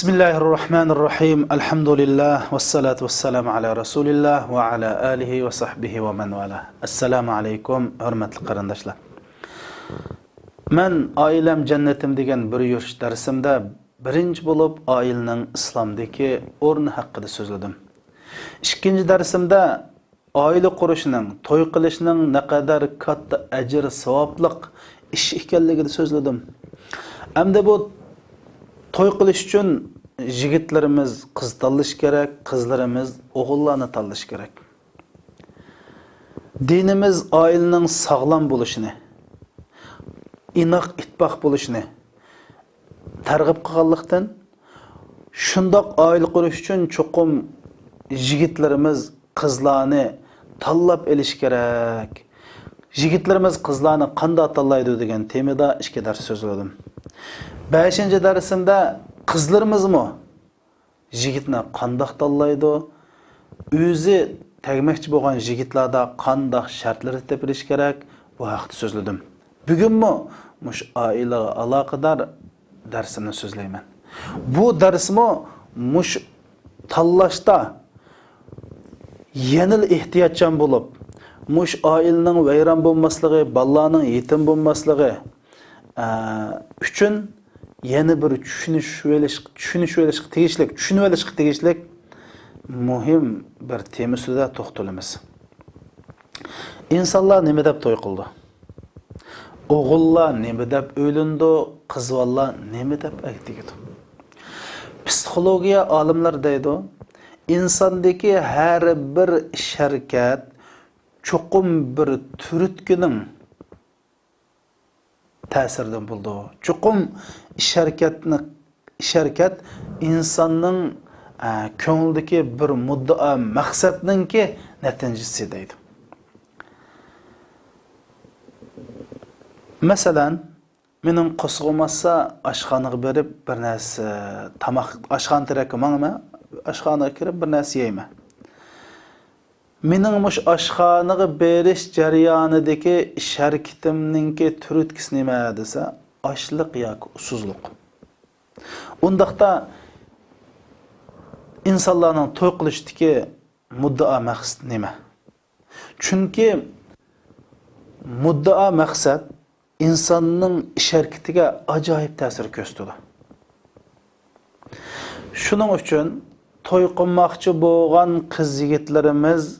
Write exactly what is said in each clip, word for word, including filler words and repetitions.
بىسمىللاھىررەھمانىررەھىم. ئەلھەمدۇلىللاھ، ۋەسسالاتۇ ۋەسسالامۇ ئەلا رەسۇلىللاھ ۋە ئەلا ئالىھى ۋە سەھبىھى ۋە مەن ۋالاھ. ئەسسالامۇ ئەلەيكۇم، ھۆرمەتلىك قېرىنداشلار. مەن ئائىلەم جەننىتىم دېگەن بىر يۈرۈش دەرسىمدە بىرىنچى بولۇپ ئائىلىنىڭ ئىسلامدىكى ئورنى ھەققىدە سۆزلىدىم. ئىككىنچى دەرسىمدە ئائىلە قۇرۇشنىڭ، توي قىلىشنىڭ نەقەدەر كاتتا ئەجىر-ساۋابلىق ئىش ئىكەنلىكىدە سۆزلىدىم. ئەمدى بۇ توي قىلىش ئۈچۈن يىگىتلىرىمىز قىز تاللىشى كېرەك، قىزلىرىمىز ئوغۇللارنى تاللىشى كېرەك. دىنىمىز ئائىلىنىڭ ساغلام بولۇشىنى، ئىناق ئىتتىپاق بولۇشىنى تەرغىب قىلغانلىقتىن، شۇنداق ئائىلە قۇرۇش ئۈچۈن چوقۇم يىگىتلىرىمىز قىزلارنى تاللاپ ئېلىشى كېرەك. يىگىتلىرىمىز قىزلارنى قانداق تاللايدۇ دېگەن تېمىدا ئىككى دەرس سۆزلىدىم. بەشىنچى دەرسىمدە قىزلىرىمىزمۇ يىگىتنى قانداق تاللايدۇ؟ ئۆزى تەگمەكچى بولغان يىگىتلەردە قانداق شەرتلەر تېپىلىشى كېرەك؟ بۇ ھەقتە سۆزلىدىم. بۈگۈنمۇ مۇشۇ ئائىلىگە ئالاقىدار دەرسىمنى سۆزلەيمەن. بۇ دەرسمۇ مۇشۇ تاللاشتا يەنىلا ئېھتىياتچان بولۇپ، مۇشۇ ئائىلىنىڭ ۋەيران بولماسلىقى، بالىلارنىڭ يېتىم بولماسلىقى، ئە، ئۈچۈن يەنە بىر چۈشىنىشىۋېلىش، چۈشىنىشىۋېلىشقا تېگىشلىك، چۈشىنىۋېلىشقا تېگىشلىك مۇھىم بىر تېما ئۈستىدە توختىلىمىز. ئىنسانلار نېمە دەپ توي قىلىدۇ؟ ئوغۇللار نېمە دەپ ئۆيلىنىدۇ؟ قىز بالىلار نېمە دەپ ئەگىپ تېگىدۇ؟ پسىخولوگىيە ئالىملىرى دەيدۇ، ئىنساندىكى ھەر بىر ئىش-ھەرىكەت چوقۇم بىر تۈرتكىنىڭ تەسىرىدىن بولىدۇ. چوقۇم ئىش-ھەرىكەتنى، ئىش-ھەرىكەت ئىنساننىڭ، ئە، كۆڭلىدىكى بىر مۇددىئا مەقسەتنىڭكى نەتىجىسى دەيدۇ. مەسىلەن، مېنىڭ قورسىقىم ئاچسا، ئاشخانىغا بېرىپ بىر نەرسە، تاماق، ئاشخانا تەرەپكە ماڭىمەن، ئاشخانىغا كىرىپ بىر نەرسە يەيمەن. مېنىڭ مۇشۇ ئاشخانىغا بېرىش جەريانىدىكى ئىش ھەرىكىتىمنىڭكى تۈرتكىسى نېمە دېسە، ئاچلىق ياكى ئۇسسۇزلۇق. ئۇنداقتا ئىنسانلارنىڭ توي قىلىشتىكى مۇددىئا مەقسىتى نېمە؟ چۈنكى مۇددىئا مەقسەت ئىنساننىڭ ئىش ھەرىكىتىگە ئاجايىپ تەسىر كۆرسىتىدۇ. شۇنىڭ ئۈچۈن توي قىلماقچى بولغان قىز يىگىتلىرىمىز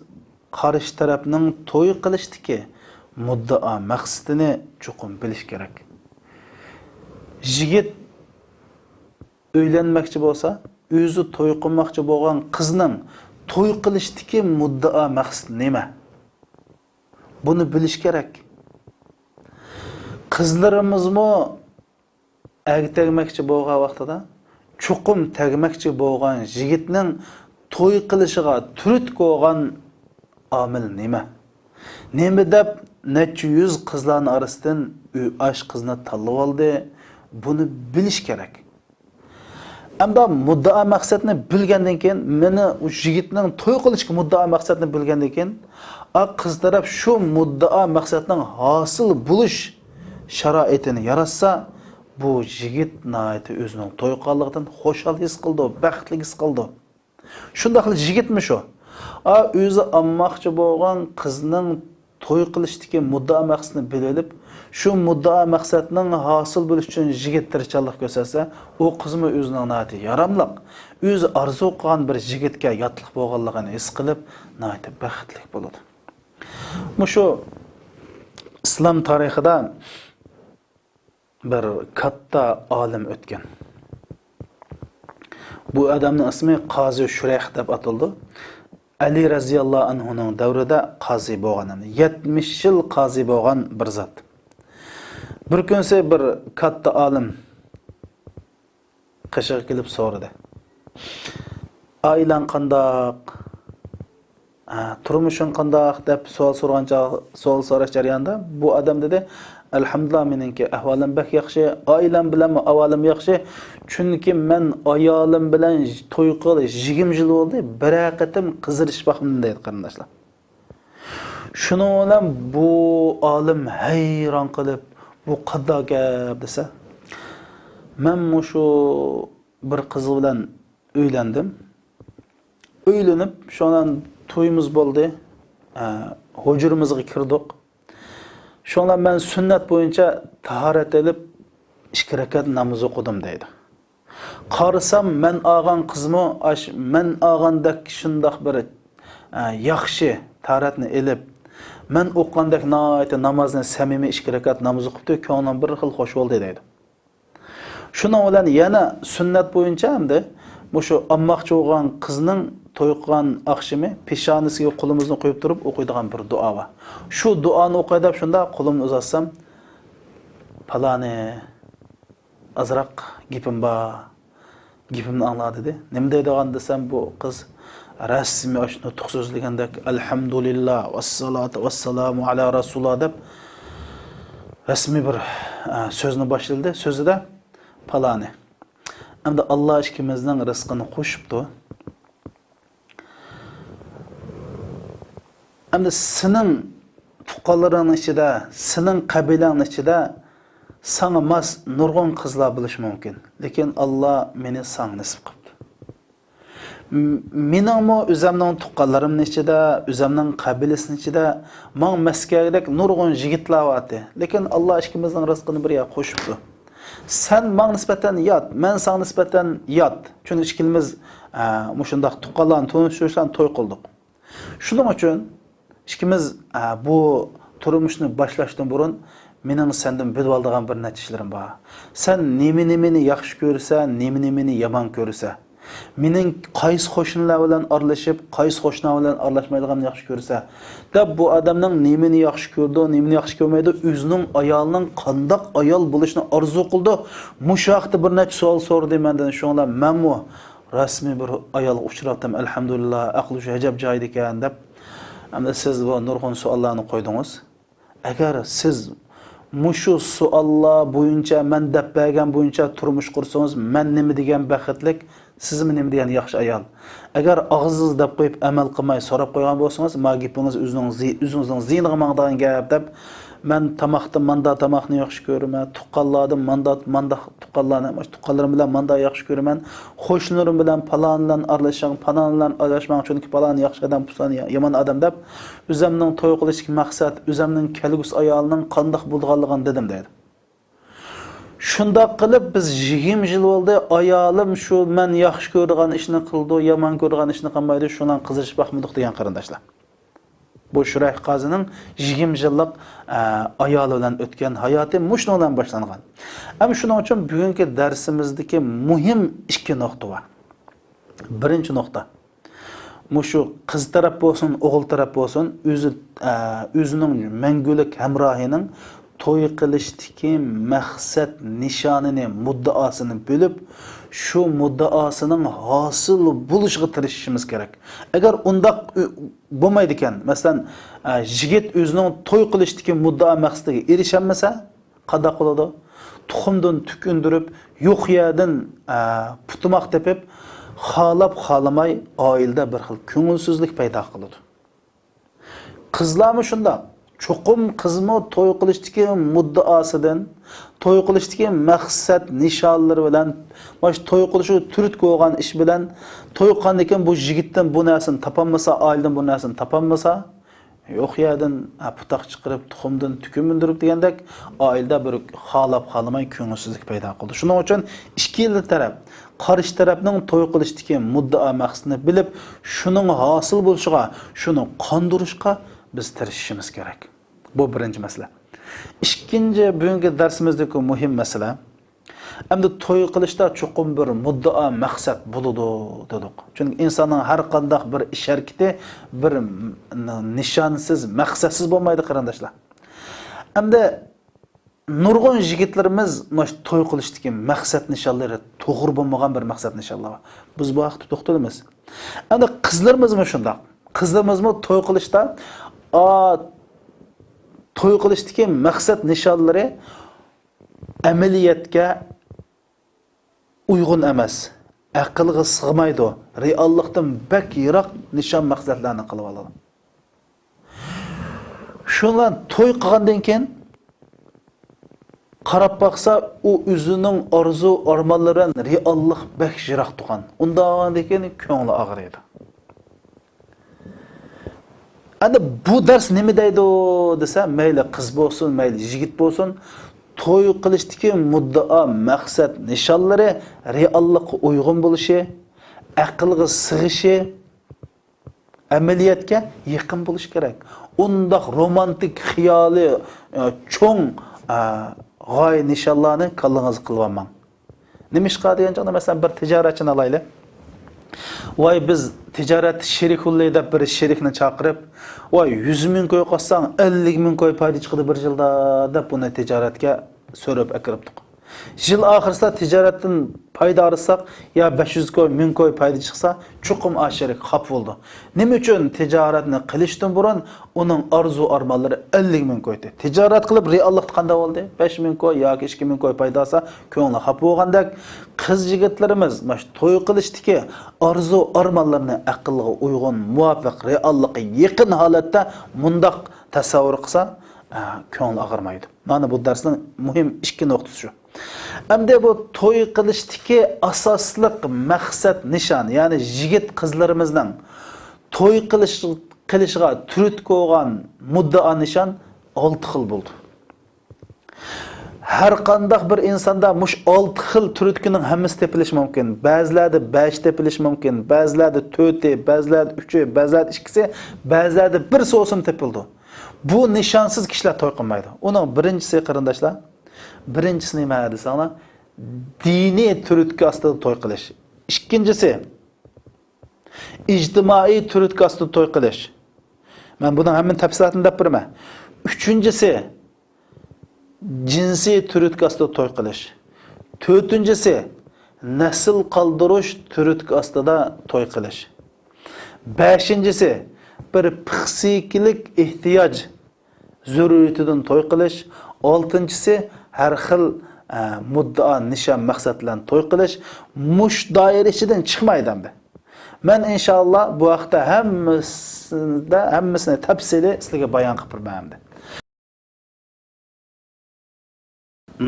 قارشى تەرەپنىڭ توي قىلىشتىكى مۇددىئا مەقسىتىنى چوقۇم بىلىش كېرەك. يىگىت ئۆيلەنمەكچى بولسا، ئۆزى توي قىلماقچى بولغان قىزنىڭ توي قىلىشتىكى مۇددىئا مەقسىتى نېمە؟ بۇنى بىلىش كېرەك. قىزلىرىمىزمۇ ئەگە تەگمەكچى بولغان ۋاقتىدا چوقۇم تەگمەكچى بولغان يىگىتنىڭ توي قىلىشىغا تۈرتكە بولغان ئامىل نېمە؟ نېمە دەپ نەچچە يۈز قىزلارنىڭ ئارىسىدىن ئۇ ئاش قىزنى تاللىۋالدى؟ بۇنى بىلىش كېرەك. ئەمدى مۇددىئا مەقسەتنى بىلگەندىن كېيىن، مېنى ئۇ يىگىتنىڭ توي قىلىشقا مۇددىئا مەقسەتنى بىلگەندىن كېيىن، ئا، قىز تەرەپ شۇ مۇددىئا مەقسەتنىڭ ھاسىل بولۇش شارائىتىنى ياراتسا، بۇ يىگىت ناھايىتى ئۆزىنىڭ توي قىلغانلىقىدىن خۇشال ھېس قىلىدۇ، بەختلىك ھېس قىلىدۇ. شۇنداقلا يىگىتمۇ شۇ. ئا، ئۆزى ئالماقچى بولغان قىزنىڭ توي قىلىشتىكى مۇددىئا مەقسىتىنى بىلىۋېلىپ، شۇ مۇددىئا مەقسەتنىڭ ھاسىل بولۇشى ئۈچۈن يىگىت تىرىشچانلىق كۆرسەتسە، ئۇ قىزمۇ ئۆزىنىڭ ناھايىتى ياراملىق، ئۆزى ئارزۇ قىلغان بىر يىگىتكە ياتلىق بولغانلىقىنى ھېس قىلىپ، ناھايىتى بەختلىك بولىدۇ. مۇشۇ ئىسلام تارىخىدا بىر كاتتا ئالىم ئۆتكەن. بۇ ئادەمنىڭ ئىسمى قازى شۇرەيھ دەپ ئاتىلىدۇ. ئەلى رەزىياللاھۇ ئەنھۇنىڭ دەۋرىدە قازى بولغان، يەتمىش يىل قازى بولغان بىر زات. بىر كۈنسى بىر كاتتا ئالىم قېشىغا كېلىپ سورىدى، «ئائىلەڭ قانداق؟ ھە، تۇرمۇشۇڭ قانداق؟» دەپ سوئال سورىغان چاغ، سوئال سوراش جەريانىدا بۇ ئادەم دېدى، «ئەلھەمدۇلىللا، مېنىڭكى ئەھۋالىم بەك ياخشى، ئائىلەم بىلەنمۇ ئەھۋالىم ياخشى، چۈنكى مەن ئايالىم بىلەن توي قىلغىلى يىگىرمە يىل بولدى، بىرەر قېتىم قىزىرىشىپ باقمىدىم» دەيدۇ، قېرىنداشلار. شۇنىڭ بىلەن بۇ ئالىم ھەيران قېلىپ، «بۇ قانداق گەپ؟» دېسە، «مەن مۇشۇ بىر قىز بىلەن ئۆيلەندىم. ئۆيلىنىپ، شۇنىڭ بىلەن تويىمىز بولدى. ئە، ھۇجرىمىزغا كىردۇق. شۇنىڭ بىلەن مەن سۈننەت بويىچە تاھارەت ئېلىپ، ئىككى رەكەت ناماز ئوقۇدۇم دەيدۇ. قارىسام، مەن ئالغان قىزمۇ ئاش-، مەن ئالغاندەك شۇنداق بىر، ئە، ياخشى تاھارەتنى ئېلىپ، مەن ئوقۇغاندەك ناھايىتى نامازنى سەمىمىي ئىككى رەكەت ناماز ئوقۇپتۇ، كۆڭلۈم بىر خىل خوش بولدى دەيدۇ. شۇنىڭ بىلەن يەنە سۈننەت بويىچە ئەمدى مۇشۇ ئالماقچى بولغان قىزنىڭ توي قىلغان ئاخشىمى پېشانىسىگە قولىمىزنى قويۇپ تۇرۇپ ئوقۇيدىغان بىر دۇئا بار. شۇ دۇئانى ئوقۇي دەپ شۇنداق قولۇمنى ئۇزاتسام، پالانى، ئازراق گېپىم بار، گېپىمنى ئاڭلا دېدى. نېمە دەيدىغان دېسەم، بۇ قىز رەسمىي ئاشۇ نۇتۇق سۆزلىگەندەك، ئەلھەمدۇلىللا، ۋەسسالاتۇ ۋەسسالامۇ ئەلا رەسۇلىللا دەپ رەسمىي بىر، ئە، سۆزنى باشلىدى. سۆزىدە پالانى. ئەمدى ئاللا ئىككىمىزنىڭ رىزقىنى قوشۇپتۇ. ئەمدى سېنىڭ تۇغقانلىرىڭنىڭ ئىچىدە، سېنىڭ قەبىلەڭنىڭ ئىچىدە ساڭا ماس نۇرغۇن قىزلار بولۇشى مۇمكىن. لېكىن ئاللا مېنى ساڭا نېسىپ قىپتۇ. م-، مېنىڭمۇ ئۆزەمنىڭ تۇغقانلىرىمنىڭ ئىچىدە، ئۆزەمنىڭ قەبىلىسىنىڭ ئىچىدە ماڭا مەس كەلگۈدەك نۇرغۇن يىگىتلەر بارتى. لېكىن ئاللا ئىككىمىزنىڭ رىزقىنى بىر يەرگە قوشۇپتۇ. سەن ماڭا نىسبەتەن يات، مەن ساڭا نىسبەتەن يات. چۈنكى ئىككىمىز، ئە، مۇشۇنداق تۇغقانلارنى تونۇشتۇرۇشلارنى توي قىلدۇق. شۇنىڭ ئۈچۈن ئىككىمىز، ئە، بۇ تۇرمۇشنى باشلاشتىن بۇرۇن مېنىڭ سەندىن بىلىۋالىدىغان بىر نەچچە ئىشلىرىم بار. سەن نېمە-نېمىنى ياخشى كۆرىسەن، نېمە-نېمىنى يامان كۆرىسەن. مېنىڭ قايسى قوشنىلار بىلەن ئارىلىشىپ، قايسى قوشنىلار بىلەن ئارىلاشمايدىغاننى ياخشى كۆرىسەن، دەپ بۇ ئادەمنىڭ نېمىنى ياخشى كۆرىدۇ، نېمىنى ياخشى كۆرمەيدۇ، ئۆزىنىڭ ئايالىنىڭ قانداق ئايال بولۇشىنى ئارزۇ قىلىدۇ. مۇشۇ ھەقتە بىر نەچچە سوئال سورىدى مەندىن. شۇڭا مەنمۇ رەسمىي بىر ئايالغا ئۇچراپتىم، ئەلھەمدۇلىللا، ئەقلى شۇ ئەجەب جايىدىكەن دەپ. ئەمدى سىز بۇ نۇرغۇن سوئاللارنى قويدىڭىز. ئەگەر سىز مۇشۇ سوئاللار بويىچە، مەن دەپ بەرگەن بويىچە تۇرمۇش قۇرسىڭىز، مەن نېمە دېگەن بەختلىك، سىزمۇ نېمە دېگەن ياخشى ئايال. ئەگەر ئاغزىڭىز دەپ قويۇپ، ئەمەل قىلماي سوراپ قويغان بولسىڭىز، ما گېپىڭىز ئۆزىنىڭ زى-، ئۆزىڭىزنىڭ زىيىنىغا ماڭىدىغان گەپ دەپ، مەن تاماقتا ماندا تاماقنى ياخشى كۆرىمەن، تۇغقانلاردىن ماندا، ماندا تۇغقانلارنى، مۇشۇ تۇغقانلىرىم بىلەن ماندا ياخشى كۆرىمەن، قوشنىلىرىم بىلەن پالان بىلەن ئارىلىشىڭ، پالان بىلەن ئارىلاشماڭ، چۈنكى پالان ياخشى ئادەم، پۇلان يا-، يامان ئادەم دەپ، ئۆزەمنىڭ توي قىلىشتىكى مەقسەت، ئۆزەمنىڭ كەلگۈسى ئايالىنىڭ قانداق بولىدىغانلىقىنى دېدىم دەيدۇ. شۇنداق قىلىپ بىز يىگىرمە يىل بولدى، ئايالىم شۇ مەن ياخشى كۆرىدىغان ئىشنى قىلىدۇ، يامان كۆرىدىغان ئىشنى قىلمايدۇ، شۇنىڭ قىزىرىشىپ باقمىدۇق دېگەن قېرىنداشلار. بۇ شۇرەيھ قازىنىڭ يىگىرمە يىللىق، ئە، ئايالى بىلەن ئۆتكەن ھاياتى مۇشۇنىڭ بىلەن باشلانغان. ھەم شۇنىڭ ئۈچۈن بۈگۈنكى دەرسىمىزدىكى مۇھىم ئىككى نۇقتا بار. بىرىنچى نۇقتا. مۇشۇ قىز تەرەپ بولسۇن، ئوغۇل تەرەپ بولسۇن، ئۆزى، ئە، ئۆزىنىڭ مەڭگۈلۈك ھەمراھىنىڭ توي قىلىشتىكى مەقسەت نىشانىنى، مۇددىئاسىنى بىلىپ، شۇ مۇددىئاسىنىڭ ھاسىل بولۇشىغا تىرىشىشىمىز كېرەك. ئەگەر ئۇنداق ئۆ-، بولمايدىكەن، مەسىلەن، ئە، يىگىت ئۆزىنىڭ توي قىلىشتىكى مۇددىئا مەقسىتىگە ئېرىشەلمىسە، قانداق بولىدۇ؟ تۇخۇمدىن تۈك ئۈندۈرۈپ، يوق يەردىن، ئە، پۇتىماق تېپىپ، خالاپ خالىماي ئائىلىدە بىر خىل كۆڭۈلسىزلىك پەيدا قىلىدۇ. قىزلارمۇ شۇنداق. چوقۇم قىزمۇ توي قىلىشتىكى مۇددىئاسىدىن، توي قىلىشتىكى مەقسەت نىشانلىرى بىلەن، مانا شۇ توي قىلىشىغا تۈرتكە بولغان ئىش بىلەن، توي قىلغاندىن كېيىن بۇ يىگىتتىن بۇ نەرسىنى تاپالمىسا، ئائىلىدىن بۇ نەرسىنى تاپالمىسا، يوق يەردىن، ھە، پۇتاق چىقىرىپ، تۇخۇمدىن تۈك ئۈندۈرۈپ دېگەندەك، ئائىلىدە بىر خالاپ خالىماي كۆڭۈلسىزلىك پەيدا قىلىدۇ. شۇنىڭ ئۈچۈن ئىككىلا تەرەپ، قارشى تەرەپنىڭ توي قىلىشتىكى مۇددىئا مەقسىتىنى بىلىپ، شۇنىڭ ھاسىل بولۇشىغا، شۇنى قاندۇرۇشقا بىز تىرىشىشىمىز كېرەك. بۇ بىرىنچى مەسىلە. ئىككىنچى، بۈگۈنكى دەرسىمىزدىكى مۇھىم مەسىلە، ئەمدى توي قىلىشتا چوقۇم بىر مۇددىئا مەقسەت بولىدۇ دېدۇق. چۈنكى ئىنساننىڭ ھەر قانداق بىر ئىش ھەرىكىتى بىر نىشانسىز، مەقسەتسىز بولمايدۇ، قېرىنداشلار. ئەمدى نۇرغۇن يىگىتلىرىمىز مانا شۇ توي قىلىشتىكى مەقسەت نىشانلىرى توغرا بولمىغان بىر مەقسەت نىشانلار بار. بىز بۇ ھەقتە توختىلىمىز. ئەمدى قىزلىرىمىزمۇ شۇنداق. قىزلىرىمىزمۇ توي قىلىشتا، ئا، توي قىلىشتىكى مەقسەت نىشانلىرى ئەمەلىيەتكە ئۇيغۇن ئەمەس، ئەقىلگە سىغمايدۇ، رېئاللىقتىن بەك يىراق نىشان مەقسەتلەرنى قىلىۋالىدۇ. شۇنىڭ بىلەن توي قىلغاندىن كېيىن قاراپ باقسا، ئۇ ئۆزىنىڭ ئارزۇ-ئارمانلىرى بىلەن رېئاللىق بەك يىراق تۇرغان. ئۇنداق بولغاندىكىن كۆڭلى ئاغرىيدۇ. ئەمدى بۇ دەرس نېمە دەيدۇ دېسە، مەيلى قىز بولسۇن، مەيلى يىگىت بولسۇن، توي قىلىشتىكى مۇددىئا، مەقسەت، نىشانلىرى رېئاللىققا ئۇيغۇن بولۇشى، ئەقىلگە سىغىشى، ئەمەلىيەتكە يېقىن بولۇشى كېرەك. ئۇنداق رومانتىك خىيالى، ئە، چوڭ، ئە، غايە نىشانلارنى كاللىڭىزغا قىلىۋالماڭ. نېمىشقا دېگەن چاغدا، مەسىلەن، بىر تىجارەتچىنى ئالايلى. ۋاي، بىز تىجارەتتە شېرىك بولىلى دەپ بىر شېرىكنى چاقىرىپ، ۋاي، يۈز مىڭ كوي قاتساڭ، ئەللىك مىڭ كوي پايدا چىقىدۇ بىر يىلدا، دەپ بۇنى تىجارەتكە سۆرەپ ئەكىرىپتۇق. يىل ئاخىرسىدا تىجارەتتىن پايدا ئارىساق، يا بەش يۈز كوي، مىڭ كوي پايدا چىقسا، چوقۇم ئاشۇ شېرىك خاپا بولىدۇ. نېمە ئۈچۈن؟ تىجارەتنى قىلىشتىن بۇرۇن ئۇنىڭ ئارزۇ-ئارمانلىرى ئەللىك مىڭ كويدى. تىجارەت قىلىپ، رېئاللىقتا قانداق بولدى؟ بەش مىڭ كوي ياكى ئىككى مىڭ كوي پايدا ئالسا، كۆڭلى خاپا بولغاندەك، قىز-يىگىتلىرىمىز ماش توي قىلىشتىكى ئارزۇ-ئارمانلىرىنى ئەقىلگە ئۇيغۇن، مۇۋاپىق، رېئاللىققا يېقىن ھالەتتە مۇنداق تەسەۋۋۇر قىلسا، ئە، كۆڭلى ئاغرىمايدۇ. مانا بۇ دەرسنىڭ مۇھىم ئىككى نۇقتىسى شۇ. ئەمدى بۇ توي قىلىشتىكى ئاساسلىق مەقسەت نىشان، يەنى يىگىت قىزلىرىمىزنىڭ توي قىلىش، قىلىشىغا تۈرتكە بولغان مۇددىئا نىشان ئالتە خىل بولىدۇ. ھەر قانداق بىر ئىنساندا مۇشۇ ئالتە خىل تۈرتكىنىڭ ھەممىسى تېپىلىشى مۇمكىن. بەزىلەردە بەش تېپىلىشى مۇمكىن، بەزىلەردە تۆتى، بەزىلەردە ئۈچى، بەزىلەردە ئىككىسى، بەزىلەردە بىرسى بولسىمۇ تېپىلىدۇ. بۇ نىشانسىز كىشىلەر توي قىلمايدۇ. ئۇنىڭ بىرىنچىسى، قېرىنداشلار، بىرىنچىسى نېمە دېسەڭلار، دىنىي تۈرتكە ئاستىدا توي قىلىش. ئىككىنچىسى، ئىجتىمائىي تۈرتكە ئاستىدا توي قىلىش. مەن بۇنىڭ ھەممىنى تەپسىلاتىنى دەپ بېرىمەن. ئۈچىنچىسى، جىنسىي تۈرتكە ئاستىدا توي قىلىش. تۆتىنچىسى، نەسىل قالدۇرۇش تۈرتكە ئاستىدا توي قىلىش. بەشىنچىسى، بىر پىسخىكىلىق ئېھتىياج زۆرۈرىيىتىدىن توي قىلىش. ئالتىنچىسى، ھەر خىل، ئە، مۇددىئا، نىشان، مەقسەت بىلەن توي قىلىش. مۇشۇ دائىرە ئىچىدىن چىقمايدۇ ئەمدى. مەن ئىنشائاللا بۇ ھەقتە ھەممىسىدە، ھەممىسىنى تەپسىلىي سىلەرگە بايان قىلىپ بېرىمەن ئەمدى.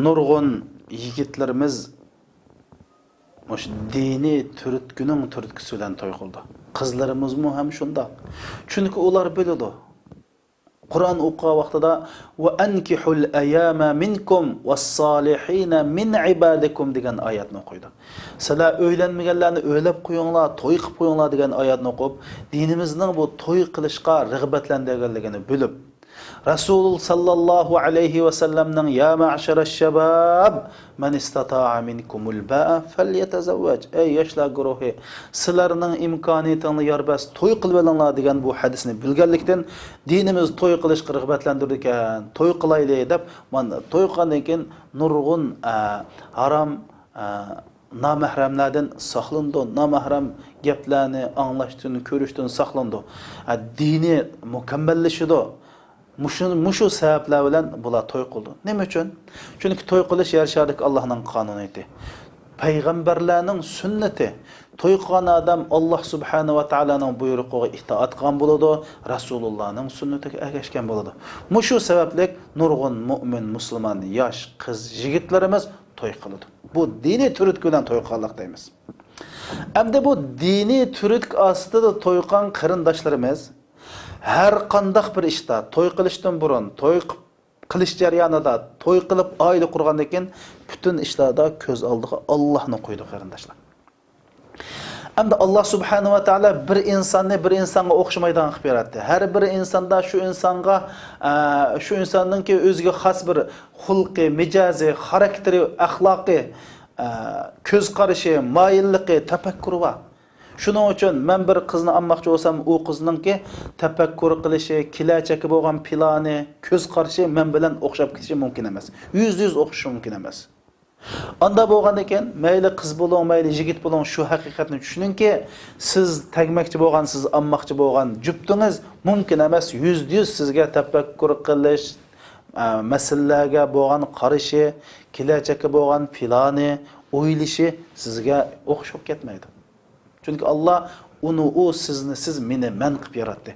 نۇرغۇن يىگىتلىرىمىز مۇشۇ دىنىي تۈرتكىنىڭ تۈرتكىسى بىلەن توي قىلىدۇ. قىزلىرىمىزمۇ ھەم شۇنداق. چۈنكى ئۇلار بىلىدۇ. قۇرئان ئوقۇغان ۋاقتىدا، «وَأَنكِحُوا الْأَيَامَىٰ مِنكُمْ وَالصَّالِحِينَ مِنْ عِبَادِكُمْ» دېگەن ئايەتنى ئوقۇيدۇ. سىلەر ئۆيلەنمىگەنلەرنى ئۆيلەپ قويۇڭلار، توي قىلىپ قويۇڭلار دېگەن ئايەتنى ئوقۇپ، دىنىمىزنىڭ بۇ توي قىلىشقا رىغبەتلەندۈرگەنلىكىنى بىلىپ، رەسۇل ساللاللاھۇ ئەلەيھى ۋەسەللەمنىڭ، «يا مەشەرەش شەباب، مەن ئىستەتائە مىنكۇمۇل باءە فەليەتەزەۋۋەج.» ئەي ياشلار گۇرۇھى، سىلەرنىڭ ئىمكانىيىتىڭلار يار بەرسە توي قىلىۋېلىڭلار دېگەن بۇ ھەدىسنى بىلگەنلىكتىن، دىنىمىز توي قىلىشقا رىغبەتلەندۈرىدىكەن، توي قىلايلى دەپ، مانا توي قىلغاندىن كېيىن نۇرغۇن، ئە، ھارام، ئە، نامەھرەملەردىن ساقلىنىدۇ، نامەھرەم گەپلەرنى ئاڭلاشتىن، كۆرۈشتىن ساقلىنىدۇ. ئە، دىنى مۇكەممەللىشىدۇ. مۇشۇ، مۇشۇ سەۋەبلەر بىلەن بۇلار توي قىلىدۇ. نېمە ئۈچۈن؟ چۈنكى توي قىلىش يەر شارىدىكى ئاللاھنىڭ قانۇنىيىتى. پەيغەمبەرلەرنىڭ سۈننىتى. توي قىلغان ئادەم ئاللاھ سۇبھانەھۇ ۋە تائالانىڭ بۇيرۇقىغا ئىتائەت قىلغان بولىدۇ، رەسۇلۇللاھنىڭ سۈننىتىگە ئەگەشكەن بولىدۇ. مۇشۇ سەۋەبلىك نۇرغۇن مۆمىن، مۇسۇلمان ياش قىز يىگىتلىرىمىز توي قىلىدۇ. بۇ دىنىي تۈرتكە بىلەن توي قىلغانلىق دەيمىز. ئەمدى بۇ دىنىي تۈرتكە ئاستىدا توي قىلغان قېرىنداشلىرىمىز ھەر قانداق بىر ئىشتا، توي قىلىشتىن بۇرۇن، توي قىلىش جەريانىدا، توي قىلىپ ئائىلە قۇرغاندىن كېيىن پۈتۈن ئىشلاردا كۆز ئالدىغا ئاللاھنى قويىدۇ، قېرىنداشلار. ئەمدى ئاللاھ سۇبھانەھۇ ۋە تائالا بىر ئىنساننى بىر ئىنسانغا ئوخشىمايدىغان قىلىپ ياراتتى. ھەر بىر ئىنساندا شۇ ئىنسانغا، ئە، شۇ ئىنساننىڭكى ئۆزىگە خاس بىر خۇلقى، مىجەزى، خاراكتېرى، ئەخلاقى، ئە، كۆز قارىشى، مايىللىقى، تەپەككۇرى بار. شۇنىڭ ئۈچۈن مەن بىر قىزنى ئالماقچى بولسام، ئۇ قىزنىڭكى تەپەككۇر قىلىشى، كېلەچەككە بولغان پىلانى، كۆز قارىشى مەن بىلەن ئوخشاپ كېتىشى مۇمكىن ئەمەس. يۈزدە يۈز ئوخشىشى مۇمكىن ئەمەس. ئاندا بولغاندىكىن، مەيلى قىز بولۇڭ، مەيلى يىگىت بولۇڭ، شۇ ھەقىقەتنى چۈشىنىڭكى، سىز تەگمەكچى بولغان، سىز ئالماقچى بولغان جۈپتىڭىز مۇمكىن ئەمەس، يۈزدە يۈز سىزگە تەپەككۇر قىلىش، ئە، مەسىلىلەرگە بولغان قارىشى، كېلەچەككە بولغان پىلانى، ئويلىشى سىزگە ئوخشاپ كەتمەيدۇ. چۈنكى ئاللاھ ئۇنى ئۇ، سىزنى سىز، مېنى مەن قىلىپ ياراتتى.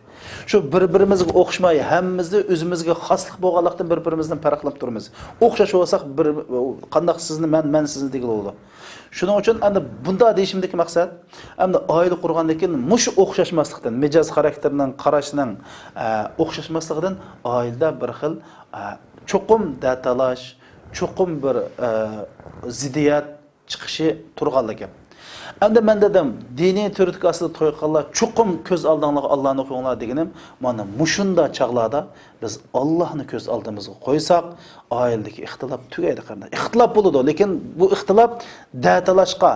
شۇ بىر-بىرىمىزگە ئوخشىماي، ھەممىمىزدە ئۆزىمىزگە خاسلىق بولغانلىقتىن بىر-بىرىمىزدىن پەرقلىنىپ تۇرىمىز. ئوخشاش بولساق، بىر، قانداق سىزنى مەن، مەن سىزنى دېگىلى بولىدۇ. شۇنىڭ ئۈچۈن ئەمدى بۇنداق دېيىشىمدىكى مەقسەت، ئەمدى ئائىلە قۇرغاندىن كېيىن مۇشۇ ئوخشاشماسلىقتىن، مىجەز خاراكتېرنىڭ، قاراشنىڭ، ئە، ئوخشاشماسلىقىدىن ئائىلىدە بىر خىل، ئە، چوقۇم دەتالاش، چوقۇم بىر، ئە، زىددىيەت، چىقىشى تۇرغانلا گەپ. ئەمدى مەن دېدىم، دىنىي تۈرتكە ئاستىدا توي قىلغانلار چوقۇم كۆز ئالدىڭلارغا ئاللانى قويۇڭلار دېگىنىم، مانا مۇشۇنداق چاغلاردا بىز ئاللانى كۆز ئالدىمىزغا قويساق، ئائىلىدىكى ئىختىلاپ تۈگەيدۇ قېرىنداش. ئىختىلاپ بولىدۇ، لېكىن بۇ ئىختىلاپ دەتالاشقا،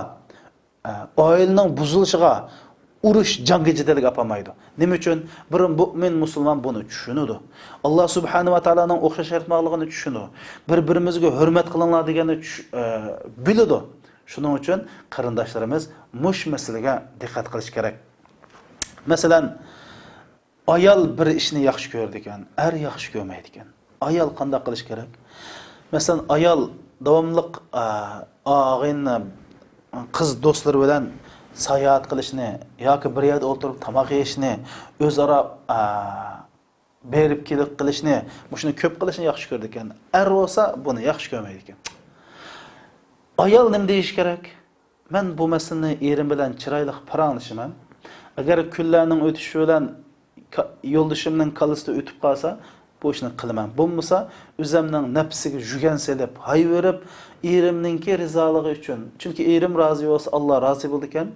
ئائىلىنىڭ بۇزۇلۇشىغا، ئۇرۇش، جەڭگە، جېدەلگە ئاپارمايدۇ. نېمە ئۈچۈن؟ بىر مۇئمىن مۇسۇلمان بۇنى چۈشىنىدۇ. ئاللا سۇبھانەھۇ ۋە تائالانىڭ ئوخشاش ياراتمىغانلىقىنى چۈشىنىدۇ. بىر-بىرىمىزگە ھۆرمەت قىلىڭلار دېگەننى چۈش-، ئە، بىلىدۇ. شۇنىڭ ئۈچۈن قېرىنداشلىرىمىز مۇشۇ مەسىلىگە دىققەت قىلىش كېرەك. مەسىلەن، ئايال بىر ئىشنى ياخشى كۆرىدىكەن، ئەر ياخشى كۆرمەيدىكەن. ئايال قانداق قىلىش كېرەك؟ مەسىلەن، ئايال داۋاملىق، ئا، ئاغىنە، قىز دوستلىرى بىلەن ساياھەت قىلىشنى ياكى بىر يەردە ئولتۇرۇپ تاماق يېيىشنى، ئۆزئارا، ئا، بېرىپ كېلىپ قىلىشنى، مۇشۇنى كۆپ قىلىشنى ياخشى كۆرىدىكەن. ئەر بولسا بۇنى ياخشى كۆرمەيدىكەن. ئايال نېمە دېيىشى كېرەك؟ مەن بۇ مەسىلىنى ئېرىم بىلەن چىرايلىق پاراڭلىشىمەن. ئەگەر كۈنلەرنىڭ ئۆتۈشى بىلەن كا-، يولدىشىمنىڭ كاللىسىدا ئۆتۈپ قالسا، بۇ ئىشنى قىلىمەن. بولمىسا، ئۆزەمنىڭ نەپسىگە يۈگەن سېلىپ، ھايۋىرىپ، ئېرىمنىڭكى رىزالىقى ئۈچۈن، چۈنكى ئېرىم رازى بولسا، ئاللا رازى بولىدىكەن،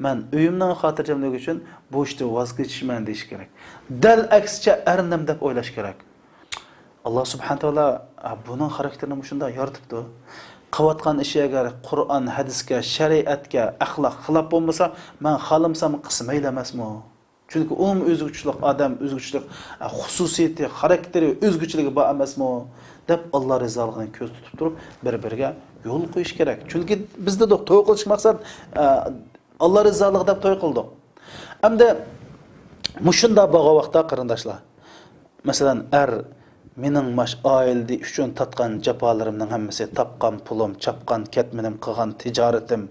مەن ئۆيۈمنىڭ خاتىرجەملىكى ئۈچۈن بۇ ئىشتىن ۋاز كېچىشىمەن دېيىش كېرەك. دەل ئەكسىچە، ئەر نېمە دەپ ئويلاش كېرەك؟ ئاللا سۇبھانە تائالا، ئا، بۇنىڭ خاراكتېرىنى مۇشۇنداق يارىتىپتۇ. قىلىۋاتقان ئىشى ئەگەر قۇرئان، ھەدىسكە، شەرىئەتكە، ئەخلاق خىلاپ بولمىسا، مەن خالىمىسام قىلسا مەيلى ئەمەسمۇ؟ چۈنكى ئۇمۇ ئۆزگىچىلىك ئادەم، ئۆزگىچىلىك، ئە، خۇسۇسىيىتى، خاراكتېرى، ئۆزگىچىلىكى بار ئەمەسمۇ؟ دەپ ئاللا رىزالىقىنى كۆزدە تۇتۇپ تۇرۇپ، بىر-بىرىگە يول قويۇش كېرەك. چۈنكى بىز دېدۇق، توي قىلىش مەقسەت، ئە، ئاللا رىزالىقى دەپ توي قىلدۇق. ئەمدى مۇشۇنداق بولغان ۋاقىتتا قېرىنداشلار، مەسىلەن، ئەر مېنىڭ ماش ئائىلە ئۈچۈن تارتقان جاپالىرىمنىڭ ھەممىسى، تاپقان پۇلۇم، چاپقان كەتمىنىم، قىلغان تىجارىتىم،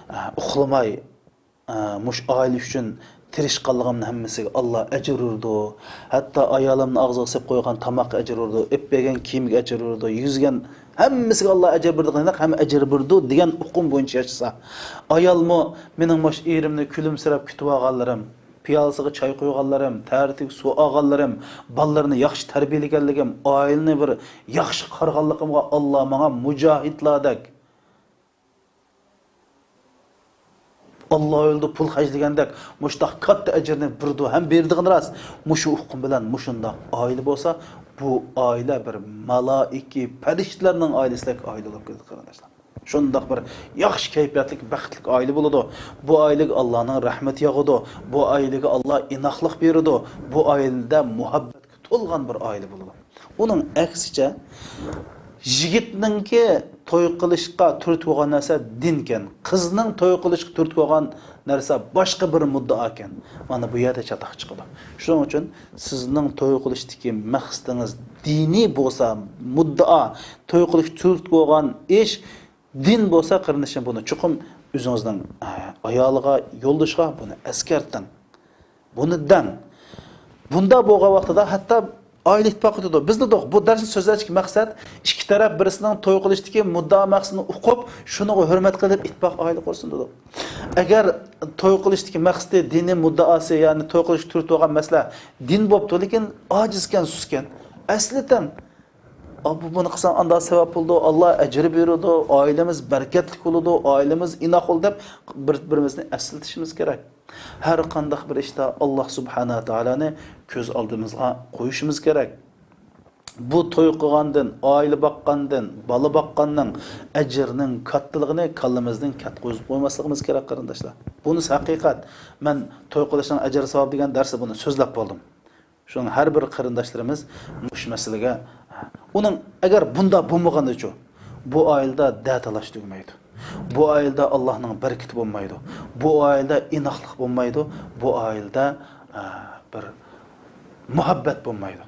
ئە، ئۇخلىماي، ئە، مۇش ئائىلە ئۈچۈن تىرىشقانلىقىمنىڭ ھەممىسىگە ئاللا ئەجىر بېرىدۇ. ھەتتا ئايالىمنىڭ ئاغزىغا سېلىپ قويغان تاماققا ئەجىر بېرىدۇ، ئېلىپ بەرگەن كىيىمگە ئەجىر بېرىدۇ، يېگۈزگەن ھەممىسىگە ئاللا ئەجىر بېرىدىغان، ھەممە ئەجىر بېرىدۇ دېگەن ئۇقۇم بويىچە ياشىسا. ئايالمۇ مېنىڭ مۇش ئېرىمنى كۈلۈمسىرەپ كۈتۈۋالغانلىرىم، پىيالىسىغا چاي قۇيغانلىرىم، تەرىتىگە سۇ ئالغانلىرىم، بالىلىرىنى ياخشى تەربىيەلىگەنلىكىم، ئائىلىنى بىر ياخشى قارىغانلىقىمغا ئاللا ماڭا مۇجاھىدلاردەك، ئاللا يولىدا پۇل خەجلىگەندەك مۇشۇنداق كاتتا ئەجىرنى بېرىدۇ ھەم بېرىدىغىنى راست. مۇشۇ ئۇقۇم بىلەن مۇشۇنداق ئائىلە بولسا، بۇ ئائىلە بىر مالائىكى پەرىشتىلەرنىڭ ئائىلىسىدەك ئائىلە بولۇپ كېتىدۇ، قېرىنداشلار. شۇنداق بىر ياخشى كەيپىياتلىق، بەختلىك ئائىلە بولىدۇ. بۇ ئائىلىگە ئاللانىڭ رەھمىتى ياغىدۇ. بۇ ئائىلىگە ئاللا ئىناقلىق بېرىدۇ. بۇ ئائىلىدە مۇھەببەتكە تولغان بىر ئائىلە بولىدۇ. ئۇنىڭ ئەكسىچە، يىگىتنىڭكى توي قىلىشقا تۈرتكە بولغان نەرسە دىنكەن، قىزنىڭ توي قىلىشقا تۈرتكە بولغان نەرسە باشقا بىر مۇددىئاكەن. مانا بۇ يەردە چاتاق چىقىدۇ. شۇنىڭ ئۈچۈن سىزنىڭ توي قىلىشتىكى مەقسىتىڭىز دىنىي بولسا، مۇددىئا، توي قىلىشقا تۈرتكە بولغان ئىش دىن بولسا، قېرىندىشىم، بۇنى چوقۇم ئۆزىڭىزنىڭ، ئە، ئايالىغا، يولدىشىغا بۇنى ئەسكەرتىڭ. بۇنى دەڭ. بۇنداق بولغان ۋاقتىدا ھەتتا ئائىلە ئىتتىپاق قىلىدۇ. بىز دېدۇق، بۇ دەرسنى سۆزلەشتىكى مەقسەت ئىككى تەرەپ بىرسىنىڭ توي قىلىشتىكى مۇددىئا مەقسىتىنى ئۇقۇپ، شۇنىڭغا ھۆرمەت قىلىپ ئىتتىپاق ئائىلە قۇرسۇن دېدۇق. ئەگەر توي قىلىشتىكى مەقسىتى دىنىي مۇددىئاسى، يەنى توي قىلىشقا تۈرتكە بولغان مەسىلە دىن بوپتۇ، لېكىن ئاجىزكەن، سۇسكەن. ئەسلىتىڭ. ئا، بۇ، بۇنى قىلساڭ ئاندا ساۋاب بولىدۇ، ئاللا ئەجىر بېرىدۇ، ئائىلىمىز بەرىكەتلىك بولىدۇ، ئائىلىمىز ئىناق بولىدۇ دەپ بىر-، بىرىمىزنى ئەسلىتىشىمىز كېرەك. ھەر قانداق بىر ئىشتا ئاللا سۇبھانەھۇ ۋە تائالانى كۆز ئالدىمىزغا قويۇشىمىز كېرەك. بۇ توي قىلغاندىن، ئائىلە باققاندىن، بالا باققاننىڭ ئەجرىنىڭ كاتتىلىقىنى كاللىمىزدىن كەت قويۇپ قويماسلىقىمىز كېرەك، قېرىنداشلار. بۇنىسى ھەقىقەت. مەن توي قىلىشنىڭ ئەجرى ساۋاب دېگەن دەرستە بۇنى سۆزلەپ بولدۇم. شۇڭا ھەر بىر قېرىنداشلىرىمىز مۇشۇ مەسىلىگە، ئۇنىڭ ئەگەر بۇنداق بولمىغىنىچۇ، بۇ ئائىلىدە دەتالاش تۈگىمەيدۇ. بۇ ئائىلىدە ئاللانىڭ بەرىكىتى بولمايدۇ. بۇ ئائىلىدە ئىناقلىق بولمايدۇ. بۇ ئائىلىدە، ئە، بىر مۇھەببەت بولمايدۇ.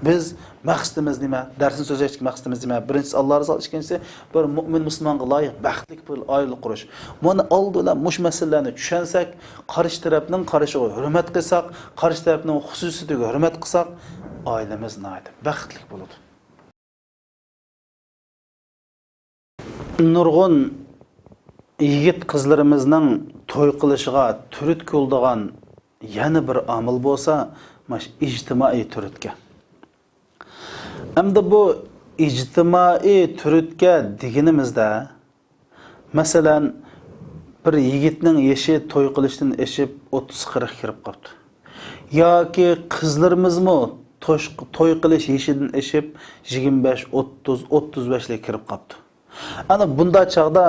بىز مەقسىتىمىز نېمە؟ دەرسنى سۆزلەشتىكى مەقسىتىمىز نېمە؟ بىرىنچىسى، ئاللا رىزالىقى، ئىككىنچىسى، بىر مۆمىن مۇسۇلمانغا لايىق بەختلىك بىر ئائىلە قۇرۇش. مانا ئالدى بىلەن مۇشۇ مەسىلىلەرنى چۈشەنسەك، قارشى تەرەپنىڭ قارىشىغا ھۆرمەت قىلساق، قارشى تەرەپنىڭ خۇسۇسىيىتىگە ھۆرمەت قىلساق، ئائىلىمىز ناھايىتى بەختلىك بولىدۇ. نۇرغۇن يىگىت قىزلىرىمىزنىڭ توي قىلىشىغا تۈرتكە بولىدىغان يەنە بىر ئامىل بولسا، ماش ئىجتىمائىي تۈرتكە. ئەمدى بۇ ئىجتىمائىي تۈرتكە دېگىنىمىزدە، مەسىلەن، بىر يىگىتنىڭ يېشى توي قىلىشتىن ئېشىپ ئوتتۇز قىرىققا كىرىپ قاپتۇ. ياكى قىزلىرىمىزمۇ توش-، توي قىلىش يېشىدىن ئېشىپ يىگىرمە بەش، ئوتتۇز، ئوتتۇز بەشلەرگە كىرىپ قاپتۇ. ئەنە بۇنداق چاغدا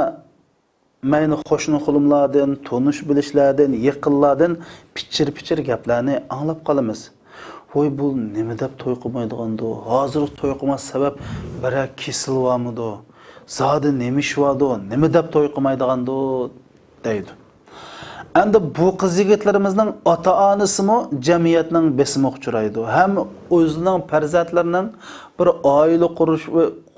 مەيلى قوشنا-قولۇملاردىن، تونۇش-بىلىشلەردىن، يېقىنلاردىن پىچىر-پىچىر گەپلەرنى ئاڭلاپ قالىمىز. ۋوي، بۇ نېمە دەپ توي قىلمايدىغاندۇ؟ ھازىر توي قىلماس سەۋەب بىرەر كېسىل بارمىدۇ؟ زادى نېمە ئىش باردۇ؟ نېمە دەپ توي قىلمايدىغاندۇ؟ دەيدۇ. ئەمدى بۇ قىز يىگىتلىرىمىزنىڭ ئاتا-ئانىسىمۇ جەمئىيەتنىڭ بېسىمىغا ئۇچرايدۇ. ھەم ئۆزىنىڭ پەرزەنتلىرىنىڭ بىر ئائىلە قۇرۇش،